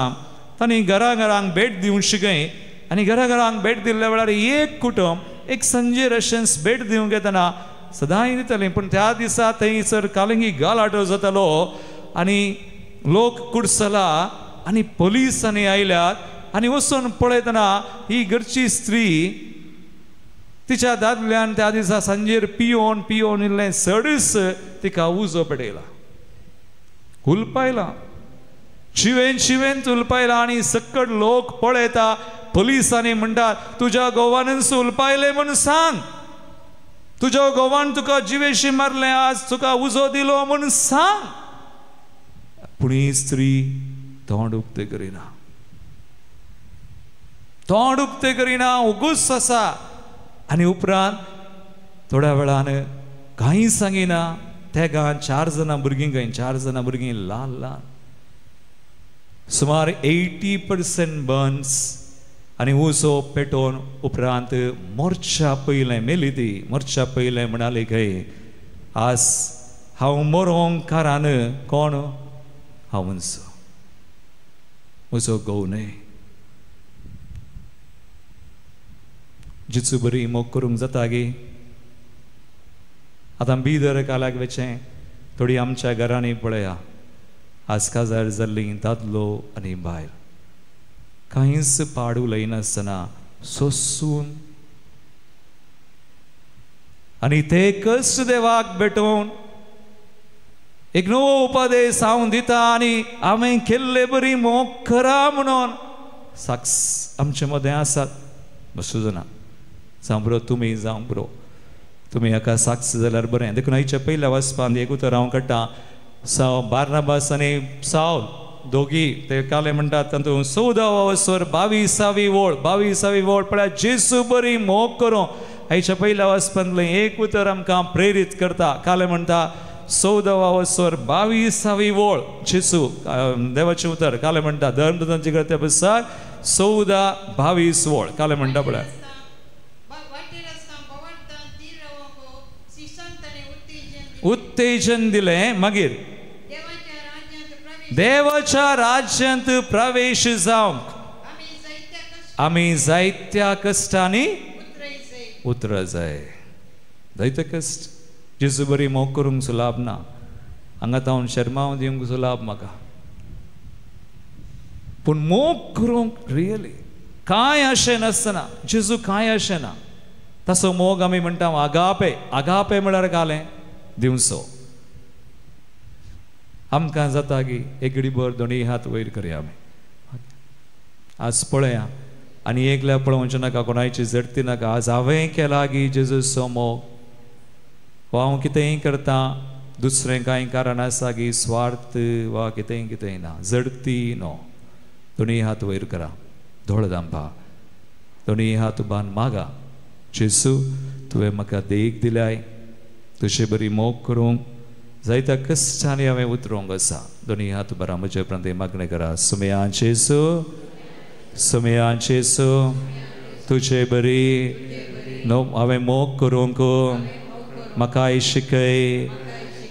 तांणी घरा घरांक भेट दिवंक शिकय, आनी घरा घरांक भेट दिल्ल्या वेळार एक कुटुंब एक संजेर अशेंच भेट दिवंक येतना सदांय दितालीं, पूण त्या दिसा थंयसर कालंगी गालाटो जातालो आनी लोक कुडसला आनी पोलिसांनी आयल्यात आनी वचून पळयतना ही घरची स्त्री तिच्या दादल्यान त्या दिसा सांजेर पियोन पियोन इल्लें चडच तिका उजो पेटयला, हुलपायला, शिवेन शिवेन उलपायला. आनी सक्कड लोक पळयता, पोलिसांनी म्हणटात तुज्या घोवानच उलपायलें म्हूण सांग, तुज्या घोवान तुका जिवेशी मारलें, आज तुका उजो दिलो म्हूण सांग. पूण ही स्त्री तोंड उक्तें करिना, तोंड उक्तें करिना, उगूच आसा. आनी उपरांत थोड्या वेळान कांय सांगिना, तेगां 4 जाणां भुरगीं खंय, 4 जाणां भुरगीं ल्हान ल्हान, सुमार 80% बर्न्स आनी उजो पेटोवन उपरांत मोर्चा पयलें मेली ती, मोर्चा पयलें म्हणाली खंय आज हांव मरोंक कारान कोण हांवच, म्हजो घोव न्हय. जिचू बरी मोग करूंक जाता गे. आतां बिदर कालाक वेचें थोडी आमच्या घरांनी पळया, आज काजार जाल्लीं दादलो आनी बायल कांयच पाड उलयनासतना सोसून आनी ते कश्ट देवाक भेटोवन एक नवो उपदेश हांव दिता आनी हांवें केल्ले बरी मोग करा म्हणून साक्ष आमचे मदें आसात. बसूं जाणा जावं बरो तुमी, जावं बरो तुमी हाका साक्ष जाल्यार बरें. देखून आयच्या पयल्या वाचपांत एक उतर हांव काडटा. साव बार्नाबास आनी सावल दोगी ते काले म्हणटात तातूंत 14 22वी ओळ, 22वी ओळ पळया, जेजू बरी मोग करूं. आयच्या पयल्या वाचपांतलें एक उतर आमकां प्रेरीत करता. काले म्हणटा 14 22वी ओळ, जेजू देवाचें उतर काले म्हणटा धर्मदूतांची कृत्या पुस्तक 14 22 ओळ काले म्हणटा पळया. उत्तेजन दिलें, मागीर देवाच्या राज्यांत प्रवेश जावंक आमी जायत्या कश्टांनी उतरा जाय. जायते कश्ट. जेजू बरी मोग करूंक सुलाभ ना. हांगा तावन शर्माव दिवंक सुलाभ म्हाका, पूण मोग करूंक रियली कांय अशें नासतना जेजू कांय अशें ना. तसो मोग आमी म्हणटा आगापे. आगापे म्हळ्यार घालें दिवचो. आमकां जाता की एक घडीभर दोनूय हात वयर करया आमी. आज पळया आनी एकल्या पळोवचें नाका, कोणायची झडती नाका. आज हांवें केला की जेजूचो मोग, वा हांव कितेंय करता दुसरें कांय कारण आसा की स्वार्थ वा कितेंय कितेंय ना, झडती न्हू. दोनूय हात वयर करा, धोळ दामपा, दोनूय हात उबान मागा, जेजू तुवें म्हाका देख दिल्याय, तुजे बरी मोग करूंक जायत्या कश्टांनी हांवें उतरूंक आसा. दोनूय हात उबारा म्हजे उपरांत मागणें करा. सुमया जेजू, सुमया जेजू, तुजे बरी नो हांवें मोग करूंक म्हाकाय शिकय,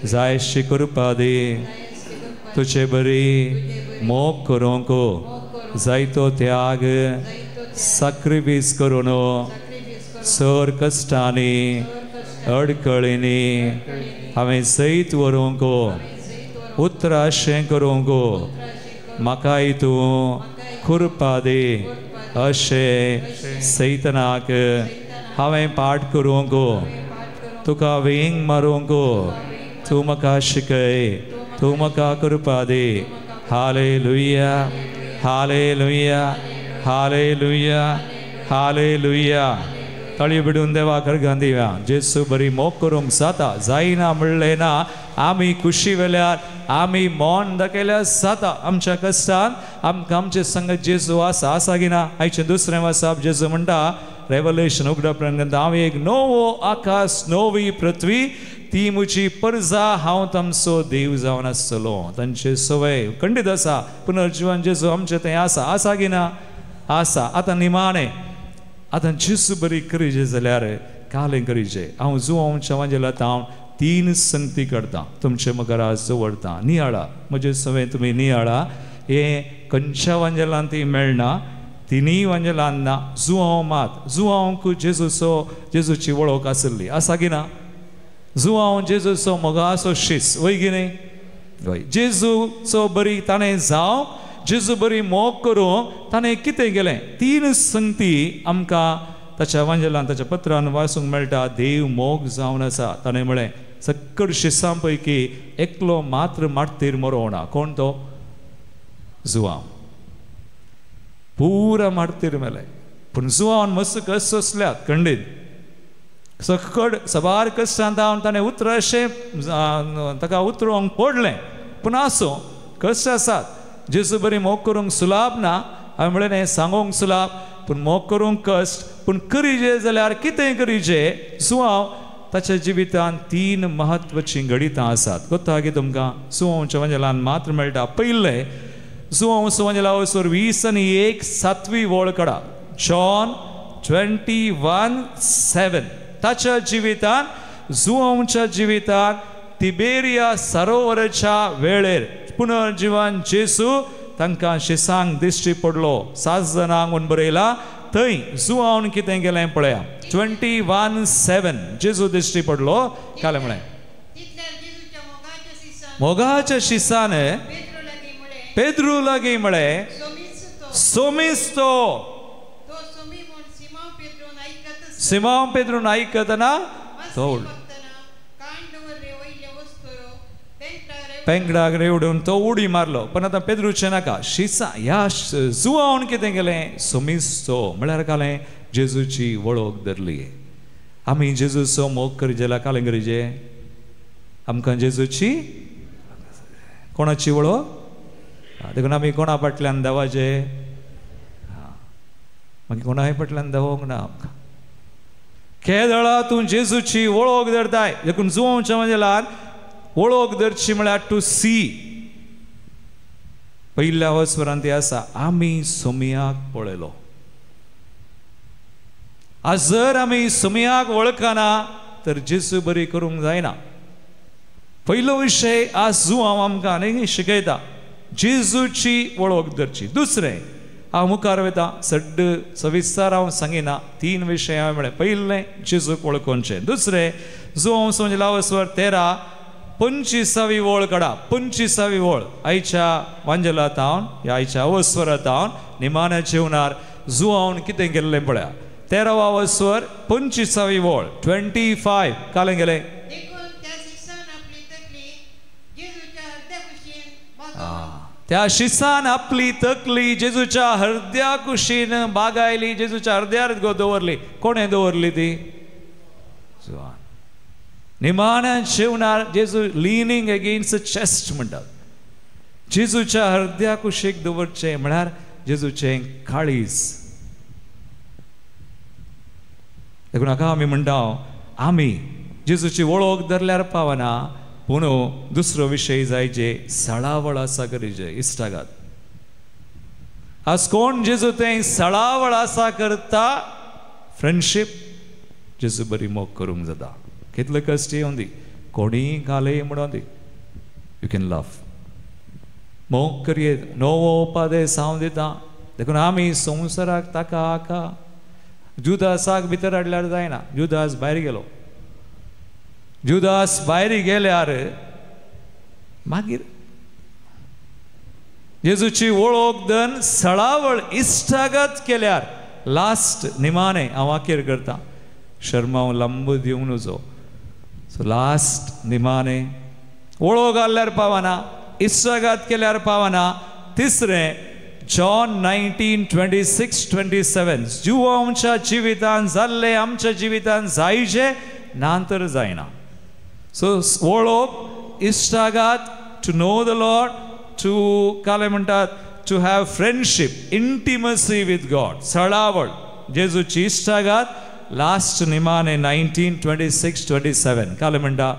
जायशी करपा दी, तुजे बरी मोग करूंक जायतो त्याग साक्रिफीस करून सर कश्टांनी अडकळींनी हांवें सैत व्हरूंक, उतराशें करूंक म्हाकाय तूं कृपा दी. अशें सैतनाक हांवें पाठ करूंक, तुका वेंग मारूंक तूं म्हाका शिकय, तूं म्हाका कृपा दी. Hallelujah, hallelujah, hallelujah, hallelujah. तळी बिडून देवा करगान दिव्या. जेजू बरी मोग करूंक जाता जायना म्हणलें ना. आमी खुशी वेल्यार आमी मौन दाखयल्यार जाता. आमच्या कश्टान आमकां आमचे संगत जेजू आसा. आसा की ना? आयचें दुसरें वाचप जेजू म्हणटा रेवलेशन उगडा उपरांत, हांव एक नवो आकाश नवी पृथ्वी, ती म्हजी परजा, हांव तांचो देव जावन आसतलो. तांचे सवय खंडीत आसा. पुनर्जिवन जेजू आमचें तें आसा. आसा की ना? आसा. आतां निमाणें आतां जेजू बरी करीजे जाल्यार कालें करीजे. हांव जुवांच्या वांजेलांत हांव 3 संगती करता तुमचे मुखार आज दवरता. नियाळा म्हजे सवय तुमी नियाळा. हें खंयच्या वांजेलान ती मेळना, तिनूय वांजेलान ना. जुवांव मात, जुवांक जेजूचो जेजूची वळख आसली. आसा की ना? जुवांव जेजूचो मोगाचो शीस, वय की न्ही? वय. जेजूचो बरी ताणें जावं, जेजू बरी मोग करूंक ताणें कितें केलें? 3 संगती आमकां ताच्या वांजेलान ताच्या पत्रान वाचूंक मेळटा. देव मोग जावन आसा. ताणें म्हळें सक्कड शिसां पैकी एकलो मात्र माटतीर मरोवना. कोण तो? जुवांव. पुरा माटतीर मेले, पूण जुवान मस्त कश्ट सोंसल्यात खंडीत. सकड सबार कश्टांत हांव ताणें उतराशें ताका उतरोवंक पडलें, पूण आसूं कश्ट आसात. जेजू बरी मोग करूंक सुलाभ ना. हांवें म्हणलें न्ही सांगूंक सुलाभ, पूण मोग करूंक कश्ट. पूण करीजे जाल्यार कितें करीजे? जुवांव ताच्या जिवितांत 3 म्हत्वाचीं घडितां आसात. कोत्ता की तुमकां जुवांवच्या वांजेलान मात्र मेळटा. पयलें जुवांव वांजेला वसर 21 7वी वळ काडा. जॉन 21:7. ताच्या जिवितांत जुवांवच्या जिवितांत तिबेरिया सरोवराच्या वेळेर पुनर्जिवन जेजू तांकां शिसांक दिश्टी पडलो. 7 जाणांक म्हूण बरयला. थंय जुवान कितें केलें पळया. 21:7 जेजू दिश्टी पडलो. कालें म्हळें मोगाच्या शिसान पेद्रू लागीं म्हळें, सोमीस तो. सिमांव पेद्रून आयकतना तो पेंगडाक रेवडून तो उडी मारलो. पण आतां पेद्रूचें नाका, शिसा ह्या जुवान कितें केलें, सोमिस्तो म्हळ्यार कालें जेजूची वळख धरली. आमी जेजूचो मोग करी जाल्यार कालें करीजे, आमकां जेजूची कोणाची वळख, देखून आमी कोणा फाटल्यान धांवाचे, मागीर कोणाय फाटल्यान धांवोंक ना आमकां. केदळा तूं जेजूची वळख धरताय. देखून जुवांच्या म्हणजे वळख धरची म्हळ्यार टू सी. पयल्या वस्वरान ती आसा, आमी सोमयाक पळयलो. आज जर आमी सोमयाक वळखना तर जेजू बरी करूंक जायना. पयलो विशय आज जुवांव आमकां आनी शिकयता, जेजूची वळख धरची. दुसरें हांव मुखार वयता, सड्ड सविस्तर हांव सांगिना, 3 विशय हांवें म्हळें. पयलें जेजूक वळखोवचें, दुसरें जुवांव समजला 13 25वी वळ काडा. 25वी वळ आयच्या वांजेलात हांव ह्या आयच्या अवस्वरात हांव निमाण्या जेवणार जुवान कितें केल्लें पळया. 13वा अवस्वर 25वी वळ 25 कालें गेलें. त्या शिसान आपली तकली जेजूच्या हृदया कुशीन बागायली, जेजूच्या हृदयार दवरली. कोणें दवरली ती? जुवान. निमाण्या जेवणार जेजू लिनिंग अगेन्स्ट चेस्ट म्हणटात. जेजूच्या हृदया कुशीक दवरचें म्हळ्यार जेजूचें काळीज. देखून हाका आमी म्हणटा, आमी जेजूची वळख धरल्यार पावना, पूण दुसरो विशय जायचे सळावळ आसा करीचे इश्टागात. आज कोण जेजू तें सळावळ आसा करता, फ्रेंडशीप जेजू बरी मोग करूंक जाता. कितले कश्ट येवन दी, कोणीय घालय म्हणून दी, you can love मोग करयेत. नवो उपादेश हांव दिता. देखून आमी संवसाराक ताका हाका जुदासाक भितर हाडल्यार जायना. जुदास भायर गेलो, जुदास भायर गेल्यार मागीर जेजूची वळख धन सळावळ इश्टागत केल्यार लास्ट निमाणें हांव आखेर करता, शर्माव लांब दिवंक नजो. सो लास्ट निमाणें वळख घाल्यार पावना, इश्टागत केल्यार पावना. तिसरें जॉन 19:26-27, जुवांच्या जिवितान जाल्लें आमच्या जिवितान जायचें ना तर जायना. सो वळख, इश्टागात, to know the Lord, to काले म्हणटात to have friendship, intimacy with God, सळावळ जेजूची इश्टागात. लास्ट निमाणे 19:26-27 काले म्हणटा,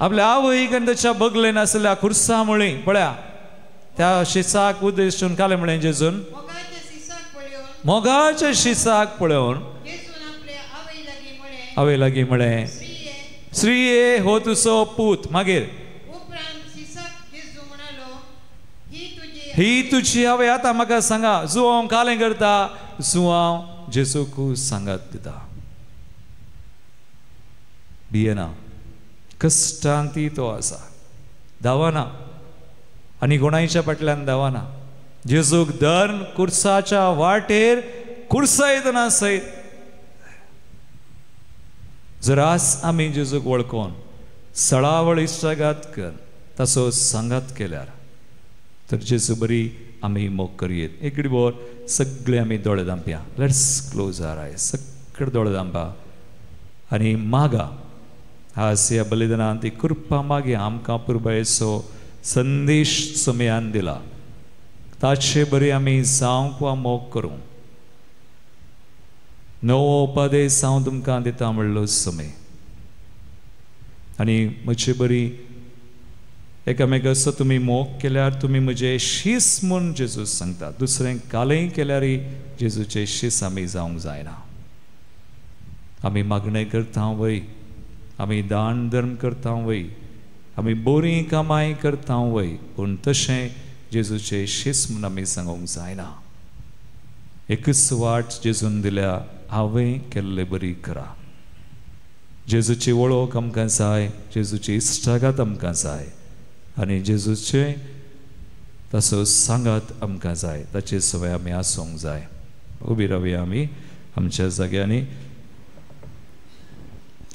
आपल्या आवयक आनी ताच्या बगलेन आसल्या खुर्सा मुळी पळया त्या शिसाक उद्देशून काले म्हळें जेजून, मोगाच्या शिसाक पळोवन आवय लागीं म्हळें, स्त्रिये हो तुजो पूत. मागीर ही तुजी आवय. आतां म्हाका सांगा, जुवांव कालें करता, जुवांव जेजूक सांगात दिता. भियेना, कश्टांती तो आसा, धांवना आनी कोणायच्या फाटल्यान धांवना. जेजूक धर्म कुर्साच्या वाटेर कुर्सायतना सयत. जर आज आमी जेजूक वळखोन सळावळ इश्टागात कर ताचो सांगात केल्यार तर जेजू बरी आमी मोग करयेत. एक बोर सगळे आमी दोळे धांपया. Let's close our आयज. सगळे दोळे धांपा आनी मागा आज ह्या बलिदानान ती कृपा मागया. आमकां पुरबायेचो संदेश समयान दिला, ताचे बरी आमी जावंक वा मोग करूं. नवो उपदेश हांव तुमकां दिता म्हणलो समय. आनी म्हजे बरी एकामेकाचो तुमी मोग केल्यार तुमी म्हजे शीस म्हूण जेजू सांगता. दुसरें कालय केल्यारय जेजूचे शीस आमी जावंक जायना. आमी मागणें करता वय, आमी दान धर्म करता वय, आमी बोरीं कामाय करता वय, पूण तशें जेजूचे शीस म्हूण आमी सांगूंक जायना. एकच वाट जेजून दिल्या, हांवें केल्ले बरी करा. जेजूची वळख आमकां जाय, जेजूची इश्टागत आमकां जाय आनी जेजूचे ताचो सांगात आमकां जाय. ताचे सवय आमी आसूंक जाय. उबी रावया आमी आमच्या जाग्यांनी.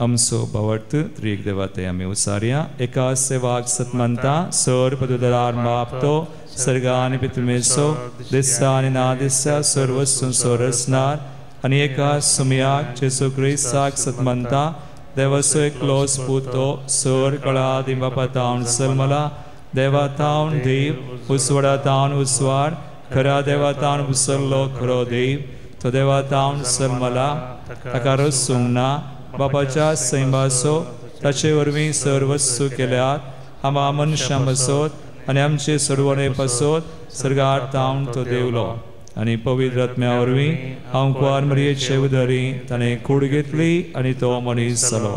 आमचो भावार्थ त्रिएक देवा ते आमी उसारया. एका सेवाक सतमंता सर पदुदरार मापतो सर्गा आनी पितुमेसो दिसता आनी ना दिसता सर्व संसोरसनार आनी एका सुमयाक जेसू क्रिस्ताक सतमंता देवाचो एकलो पुतो सर कळा दिंबापा तावन सलमला देवा तावन देव उसवाडा तावन उसवाड खरा देवा तावन उसरलो खरो देव तो देवा तावन सलमला ताका रसूंक ना बापाच्या सैंबासो ताचे वरवीं सर्वस्व केल्यात आमा मनशां पासत आनी आमचे सरवणे पासत सर्गार तावन तो देवलो आनी पवित्र आत्म्या वरवीं हांव कुंवार मरियेचे उदरी ताणें कूड घेतली आनी तो मनीस जालो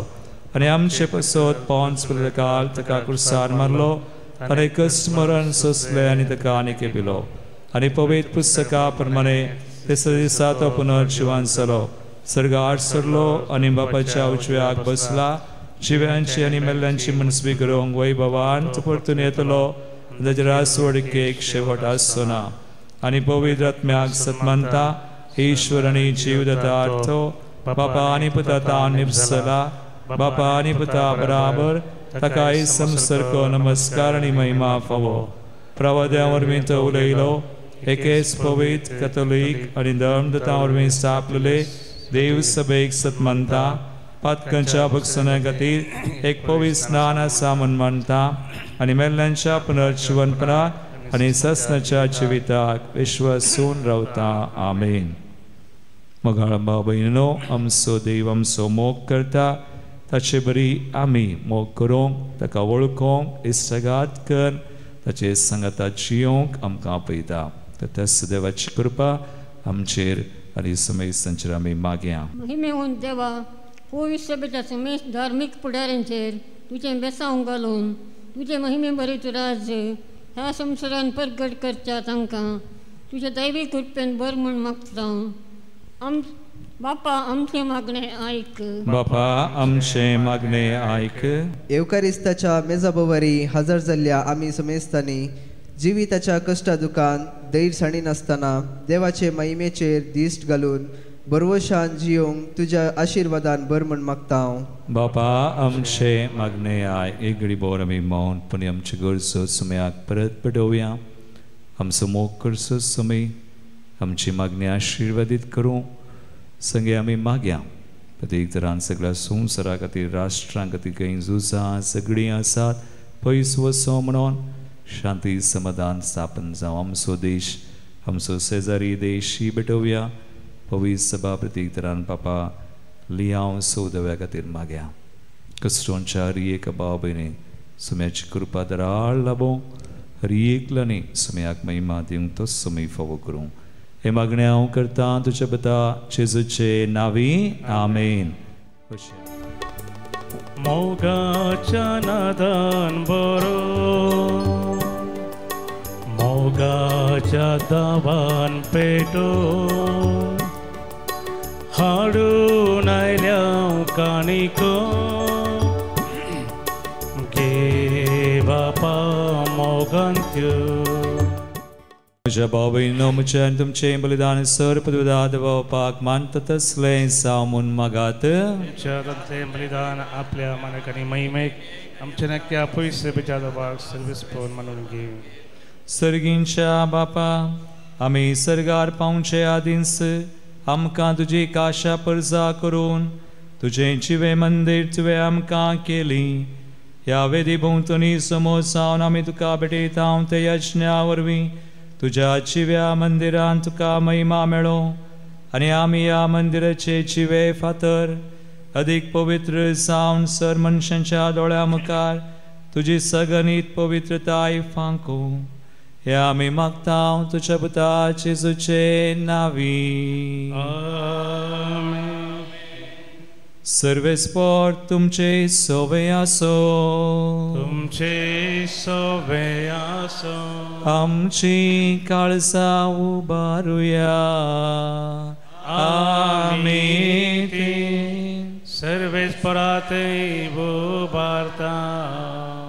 आनी आमचे पासत पोंच काल ताका कुर्सार मारलो ताणें कश्ट मरण सोंसलें आनी ताका आनी केपिलो आनी पवित्र पुस्तका प्रमाणे तिसऱ्या दिसा तो पुनर्जिवन जालो सर्गार सरलो आनी बापाच्या उजव्याक बसला जिव्यांची आनी मेल्ल्यांची मनस्वी करूंक वैभवान तो परतून येतलो ताचे रासवडकेक शेवट आसचो ना. आनी पवित्र आत्म्याक सतमंता ईश्वर आनी जीव दतार्थो बापा आनी पुता तावन निपसला बापा आनी पुता बराबर ताकाय संसर्ग नमस्कार आनी महिमा फावो. प्रवाद्या वरवीं तो उलयलो एकेच पवित्र कथोलीक आनी धर्मदूतां वरवीं स्थापलेले देव सभेक सतमंता पातकांच्या भक्षणा खातीर एक पवित्र स्नान आसा म्हूण मानता आनी मेल्ल्यांच्या पुनर्जिवनपणाक आनी ससनाच्या जिविताक विश्वासून रावता. आमेन. मोगाळ भाव भयणीनो, आमचो देव आमचो मोग करता ताचे बरी आमी मोग करूंक ताका वळखूंक इश्टागात कर ताचे सांगाता जियोंक आमकां आपयता. तर त्याच देवाची कृपा आमचेर आनी समेस्तांचेर आमी मागया. महिमेहून देवा पवित्र सभेच्या समेस्त धार्मीक फुडाऱ्यांचेर तुजें बेसांव घालून तुजें महिमे बरी तूं राज्य ह्या संवसारान परगट करच्या तांकां तुज्या दैवी कृपेन बर म्हूण मागता. आम बापा आमचें मागणें आयक. बापा आमचें मागणें आयक. येवकारिस्ताच्या मेजाबोवरी हजर जाल्ल्या आमी समेस्तांनी जिविताच्या कश्टा दुकान धैर्य सांडिनासतना देवाचे महिमेचेर दिश्ट घालून बरवशान जियोंक तुज्या आशिर्वादान बर म्हूण मागता हांव. बापा आमचें मागणें आयक. एक घडी बोर आमी मौनपणी आमचे गरजो सुमयाक परत पेटोवया. आमचो मोग करचो सुमय आमची मागणी आशिर्वादीत करूं संगे आमी मागया. प्रत्येक तरान सगळ्या संवसारा खातीर राष्ट्रां खातीर खंय झुजां सगळीं आसात पयस वचो म्हणून शांती समाधान स्थापन जावं. आमचो देश आमचो शेजारी देश भेटोवया. पवित्र सभा प्रत्येक तरान पापा लियांव सौदव्या खातीर मागया. कस्टोनच्या हर एक भाव भयणी सुम्याची कृपा दराळ लाबो हर एकल्यानी सुम्याक महिमा दिवंक तो सुमी फावो करूं. हे मागणें हांव करता तुज्या पुता जेजूचे नांवी. आमेन. मोगाच्या नादान बरो मोगाच्या दावान पेटो हाडून आयल्या काणिको गे बापा मोगांत्यो. म्हज्या भाव भयणीनो, म्हजें आनी तुमचें बलिदान सर पदविदाद बापाक मानता तसलें जावं म्हूण मागात. तुमचें बलिदान आपल्या मानक आनी महिमेक आमच्या नक्या पयस बाक सर्वीस पळोवन मानून घे. सर्गींच्या बापा, आमी सर्गार पावचे आदींच आमकां तुजी काशा परजा करून तुजें जिवें मंदीर तुवें आमकां केली. ह्या वेदी भोंवतणी समोर जावन आमी तुका भेटयता ते यज्ञा वरवीं तुज्या जिव्या मंदिरान तुका महिमा मेळो आनी आमी ह्या मंदिराचे जिवे फातर अदीक पवित्र जावन सर मनशांच्या दोळ्या मुखार तुजी सगणीत पवित्रताय फांकू. हे आमी मागता तुज्या पुता जेजूचे नांवी. सर्वेस्पोर तुमचे सोवे आसो. तुमचे सोवे आसो. आमची काळजां उबारुया. आमी सर्वेस्पोरात उबारता.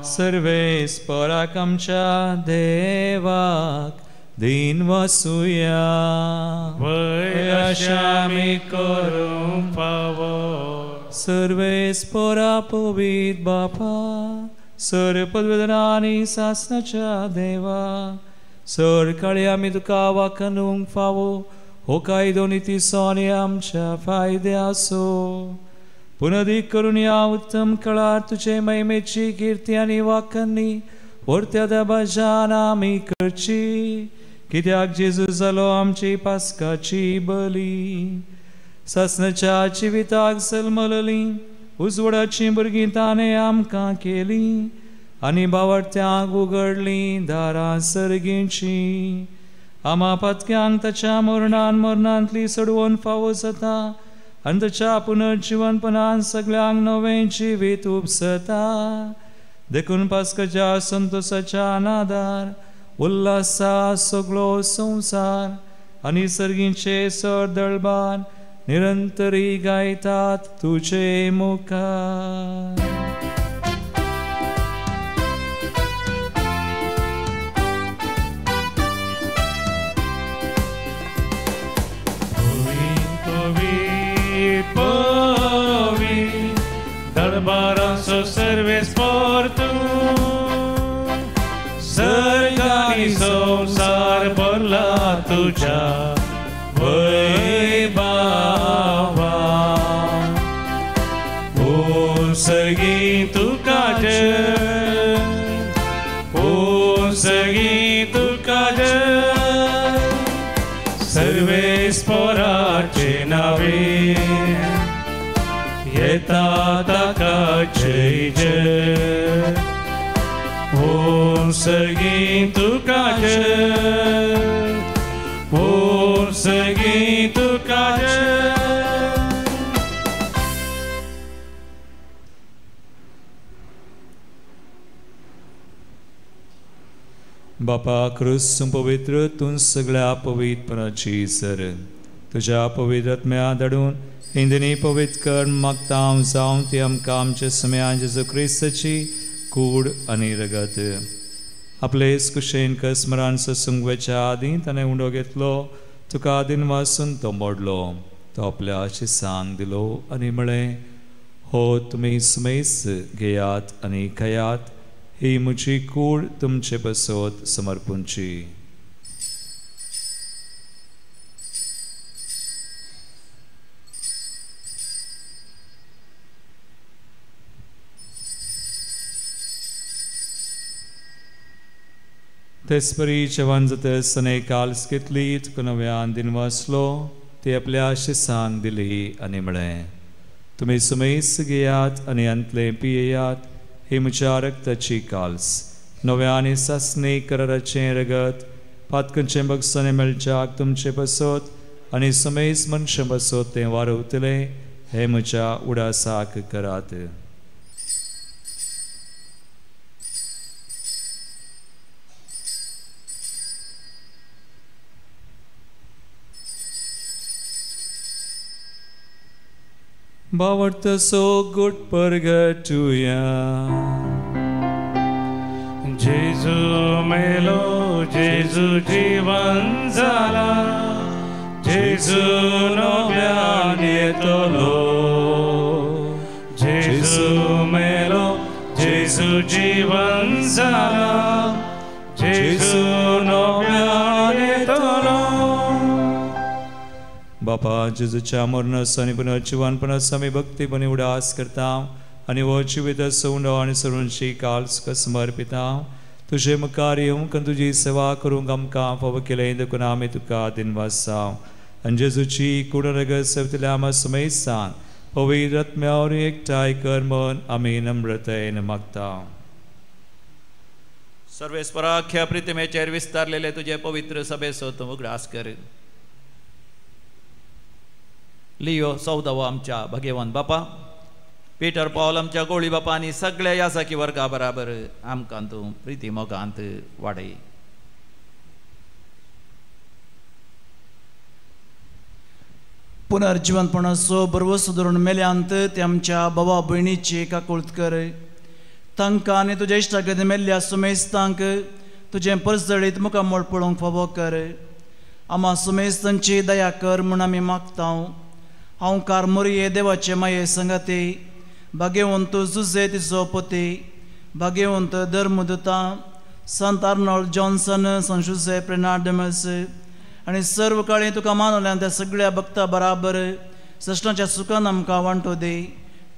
सर्वेस्पोराक आमच्या देवाक दीन वसुया. वय अशें आमी करूंक फावो. सर्वेस्पोरा पवीत बापा सर पदवेदना आनी सासनाच्या देवा सर काळी आमी तुका वाखणूंक फावो हो कायदो नितीचो आनी आमच्या फायद्याचो पुनदीक करून ह्या उत्तम काळार तुजे महिमेची किर्ती आनी वाखणी व्हरत्या दबाज्यान आमी करची कित्याक जेजू जालो आमची पास्काची बली सासनाच्या जिविताक जल्मलली उजवडाचीं भुरगीं ताणें आमकां केली आनी बावडत्यांक उगडलीं दारां सर्गींची आमा पातक्यांक ताच्या मरणान मरणांतली सोडवून फावो जाता आनी ताच्या पुनर्जिवनपणान सगळ्यांक नवें जिवीत उपसता देखून पास्काच्या संतोसाच्या नादार उल्हासा सगळो संवसार आनी सर्गींचे सरदळबार निरंतरी गायतात तुजे मुखार. पवी दरबारांचो सर्वेस्पोर तूं सर्गानी संवसार भरला तुज्या वैभावा ओ सर्गी तुका जय ओ सर्गी तुका जय सर्वेस्पोराचे नावे येता ताका जय जय ओ सर्गी तुका जय ओ सर्गी तुका जय. बापा क्रूस पवित्र तूं सगळ्या पवित्रपणाची सर तुज्या पवित्र आत्म्या धाडून इंदिनी पवित्र कर मागता हांव जावं ती आमकां आमच्या समयान जेजू क्रिस्ताची कूड आनी रगत आपले कुशेन कस्मरान ससुंगवेच्या आदीं ताणें उंडो घेतलो तुका आदीन वासून तो मोडलो तो आपल्या शिसांक दिलो आनी म्हळें हो तुमी सुमेस घेयात आनी खायात ही म्हजी कूड तुमचे बसोत समर्पूंची. तेचपरी जेवण जातच ताणें काल्स घेतली तुका नव्यान दिनवासलो ती आपल्या शिसांक दिली आनी म्हळें तुमी सुमेस घेयात आनी हांतलें पियेयात ही म्हज्या रक्ताची काल्स नव्या आनी सासणी कराराचें रगत पातकांचें बगसाणें मेळच्याक तुमचें बसत आनी सुमेस मनशां बसत तें वारवतलें हें म्हज्या उडासाक करात. बावडतो गुट परगटुया जेजू मेलो जेजू जीवन जाला जेजू नव्यान येतलो जेजू मेलो जेजू जीवन जाला जेजू नव्यान येतलो. बापा जेजूच्या मरणाचो आनी पुनर्जिवनपणाचो आमी भक्तीपणी उडास करता आनी हो जिविताचो उंडो आनी सरुंची काल तुका समर्पिता तुजे मुखार येवंक आनी तुजी सेवा करूंक आमकां फावो केलें देखून आमी तुका दिनवासा आनी जेजूची कूड रगत सेवतल्या आमा समेस्तान पवित्र आत्म्या वरवीं एकठांय कर म्हूण आमी नम्रतायेन मागता. सर्वेस्पराख्या प्रितिमेचेर विस्तारलेले तुजे पवित्र सभेचो तूं उगडास कर. लियो चौदावो आमच्या भगेवन बापा पीटर पावल आमच्या गोळी बापा आनी सगळ्या यासाकी वर्गा बराबर आमकां तूं प्रिती मोगांत वाडय. पुनर्जिवनपणाचो बरवस धरून मेल्यांत ते आमच्या बाबा भयणीची काकुळत कर तांकां आनी तुज्या इश्टागत मेल्ल्या सुमेस्तांक तुजें परजळीत मुखामळ पळोवंक फावो कर. आमा सुमेस्तांची दया कर म्हूण आमी मागता. हांव कारमोरये देवाचे माये संगाती भाग्यवंत जुजे तिचो पती भाग्यवंत धर्मदुता संत आर्नोल्ड जॉन्सन संशुजे प्रेनाडमस आनी सर्व काळी तुका मानवल्यान त्या सगळ्या भक्ता बराबर सश्टाच्या सुखान आमकां वांटो दी.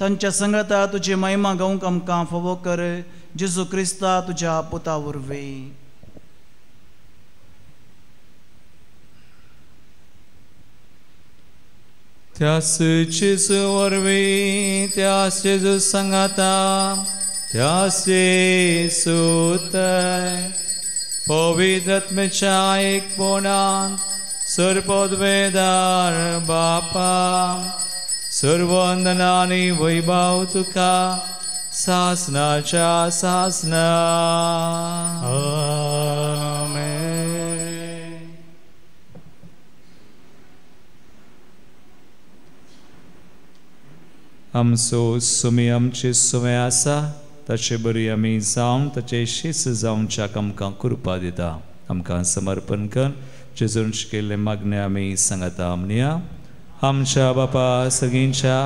तांच्या संगाता तुजी महिमा गावंक आमकां फावो कर जेजू क्रिस्ता तुज्या पुता वरवीं. त्यास जेजू वरवीं त्यास जेजू संगाता त्यास जेजू तय पवित्र आत्म्याच्या एकपणान सर्वपदवेदार बापा सर्वंदना आनी वैभव तुका सासनाच्या सासना. आमेन. आमचो सुमी आमचे सुमे आसा ताचे बरी आमी जावन ताचे शिस्त जावच्याक आमकां कृपा दिता. आमकां समर्पण कर जेजून शिकयल्लें मागणें आमी सांगता. म्हणया आमच्या बापा सगळींच्या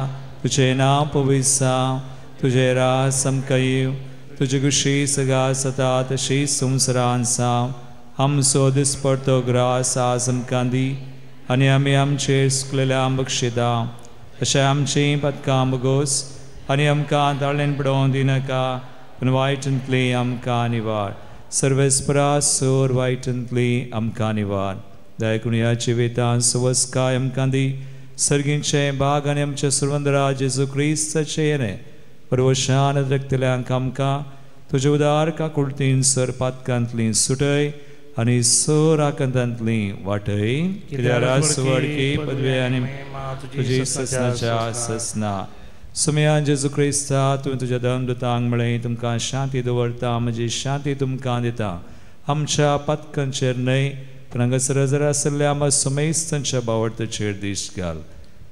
तुजें नांव पवित्र जावं, तुजें राज आमकां येवं, तुजी खुशी सगळ्या जाता तशी संवसारांत जावं. आमचो दिसपडतो ग्रास आज आमकां दी आनी आमी आमचेर सुकलेल्या बक्षिता तशें आमचीं पदकां बगोस आनी आमकां ताळेन पडोवन दिनाका पूण वायटांतली आमकां निवार. सर्वेस्परा सोर वायटांतली आमकां निवार. दयाकून ह्या जिवितांत सुवस्काय आमकां दी. सर्गींचे भाग आनी आमच्या सुरवंदरा जेजू क्रिस्ताचें येणें परवशान रक्तल्यांक आमकां तुजे उदार काकुळतीन सर पातकांतली सुटय आनी सर आकांतांतली वाटय. कित्याक सुवडकी पदवी आनी तुजी ससनाच्या ससना. सुमयान जेजू क्रिस्ता तुवें तुज्या धर्मदूतांक म्हळें तुमकां शांती दवरता म्हजी शांती तुमकां दिता. आमच्या पातकांचेर न्हय पूण हांगासर जर आशिल्ल्या आमच्या सुमेस्तांच्या बावडताचेर दीस घाल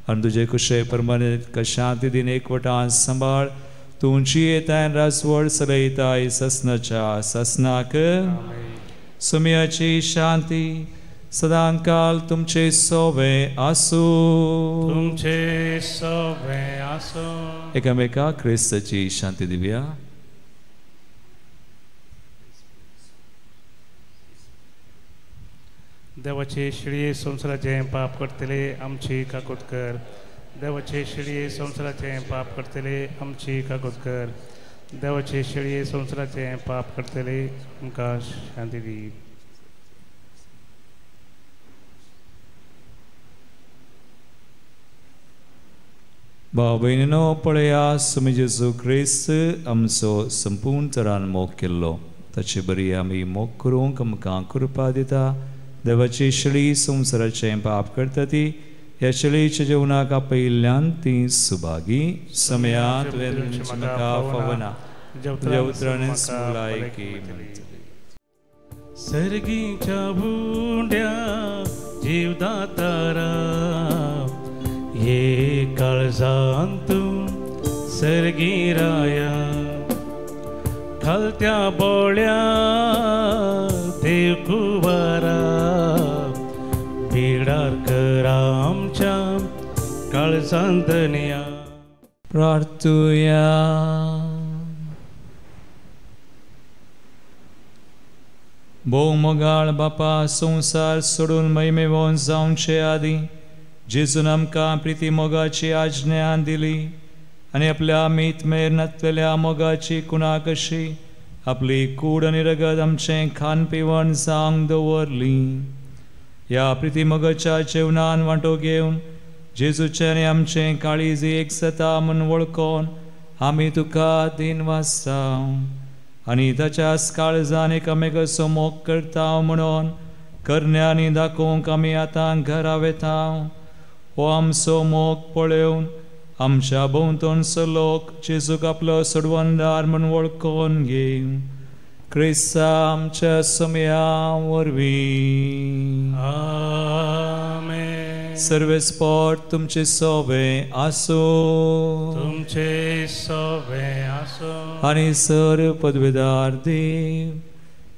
आनी तुजे कुशे प्रमाणे तुका शांती दिन एकवटान सांबाळ. तूं जियेताय राजवड चलयताय ससनाच्या ससनाक. सुमयाची शांती सदांकाल तुमचे सोवे आसूं. तुमचे सोवे आसूं. एकामेका क्रिस्ताची शांती दिवया. देवाचे शिळये संवसाराचें पाप करतले आमची काकूत कर. देवाचे शिळये संवसाराचें पाप करतले आमची काकूत कर. देवाचे शिळये संवसाराचें पाप करतले आमकां शांती दी. भाव भयणीनो पळया सुमी जेजू क्रिस्त आमचो संपूर्ण तरान मोग केल्लो ताचे बरी आमी मोग करूंक आमकां कृपा दिता. देवाची शिळी संवसाराचें पाप करता ती ह्या शिळीच्या जेवणाक आपयिल्ल्यान ती सुभागी. समया तुवें म्हाका फावना तुज्या उतरानच भलायकी मेळटली. सर्गीच्या हुंड्या जीवदातारा ये काळजांत तूं सर्गी राया खालत्या बोळ्या देव कुवारा बिडार कर आमच्या काळजांत धनया. प्रार्थुया. भोव मोगाळ बापा संवसार सोडून महिमेवन जावचे आदीं जेजून आमकां प्रिती मोगाची आज्ञा दिली आनी आपल्या मीत मेर नासलेल्या मोगाची कुणा कशी आपली कूड आनी रगत आमचें खान पिवण जावंक दवरली. ह्या प्रिती मोगाच्या जेवणान वांटो घेवन जेजूचें आनी आमचें काळीज एक जाता म्हूण वळखून आमी तुका दीन वाचता आनी ताच्याच काळजान एकामेकाचो मोग करता म्हणून करण्यांनी दाखोवंक आमी आतां घरा वेता. हो आमचो मोग पळोवन आमच्या भोंवतणचो लोक जेजूक आपलो सोडवणदार म्हूण वळखून घेवं. क्रिस्ता आमच्या समया वरवीं. आमेन. सर्वेस्पोर तुमचे सोवे आसूं. तुमचे सोवे आसूं. आनी सर पदवेदार देव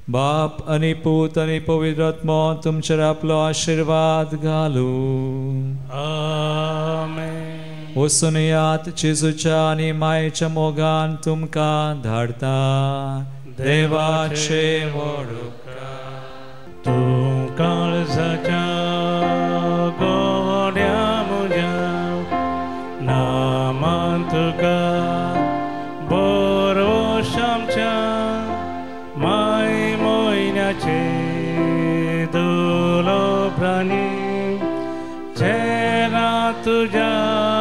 बाप आनी पूत आनी पवित्र आत्मो तुमचेर आपलो आशिर्वाद घालूं. आमेन. वचून यात, जेजूच्या आनी मायेच्या मोगान तुमकां धाडता. देवाचे व्हड उपकार. तूं काळजाच्या गोड्या म्हज्या नामान तुका बरोश आमच्या माय म्हयन्याचे दुलो प्राणी चेरा तुज्या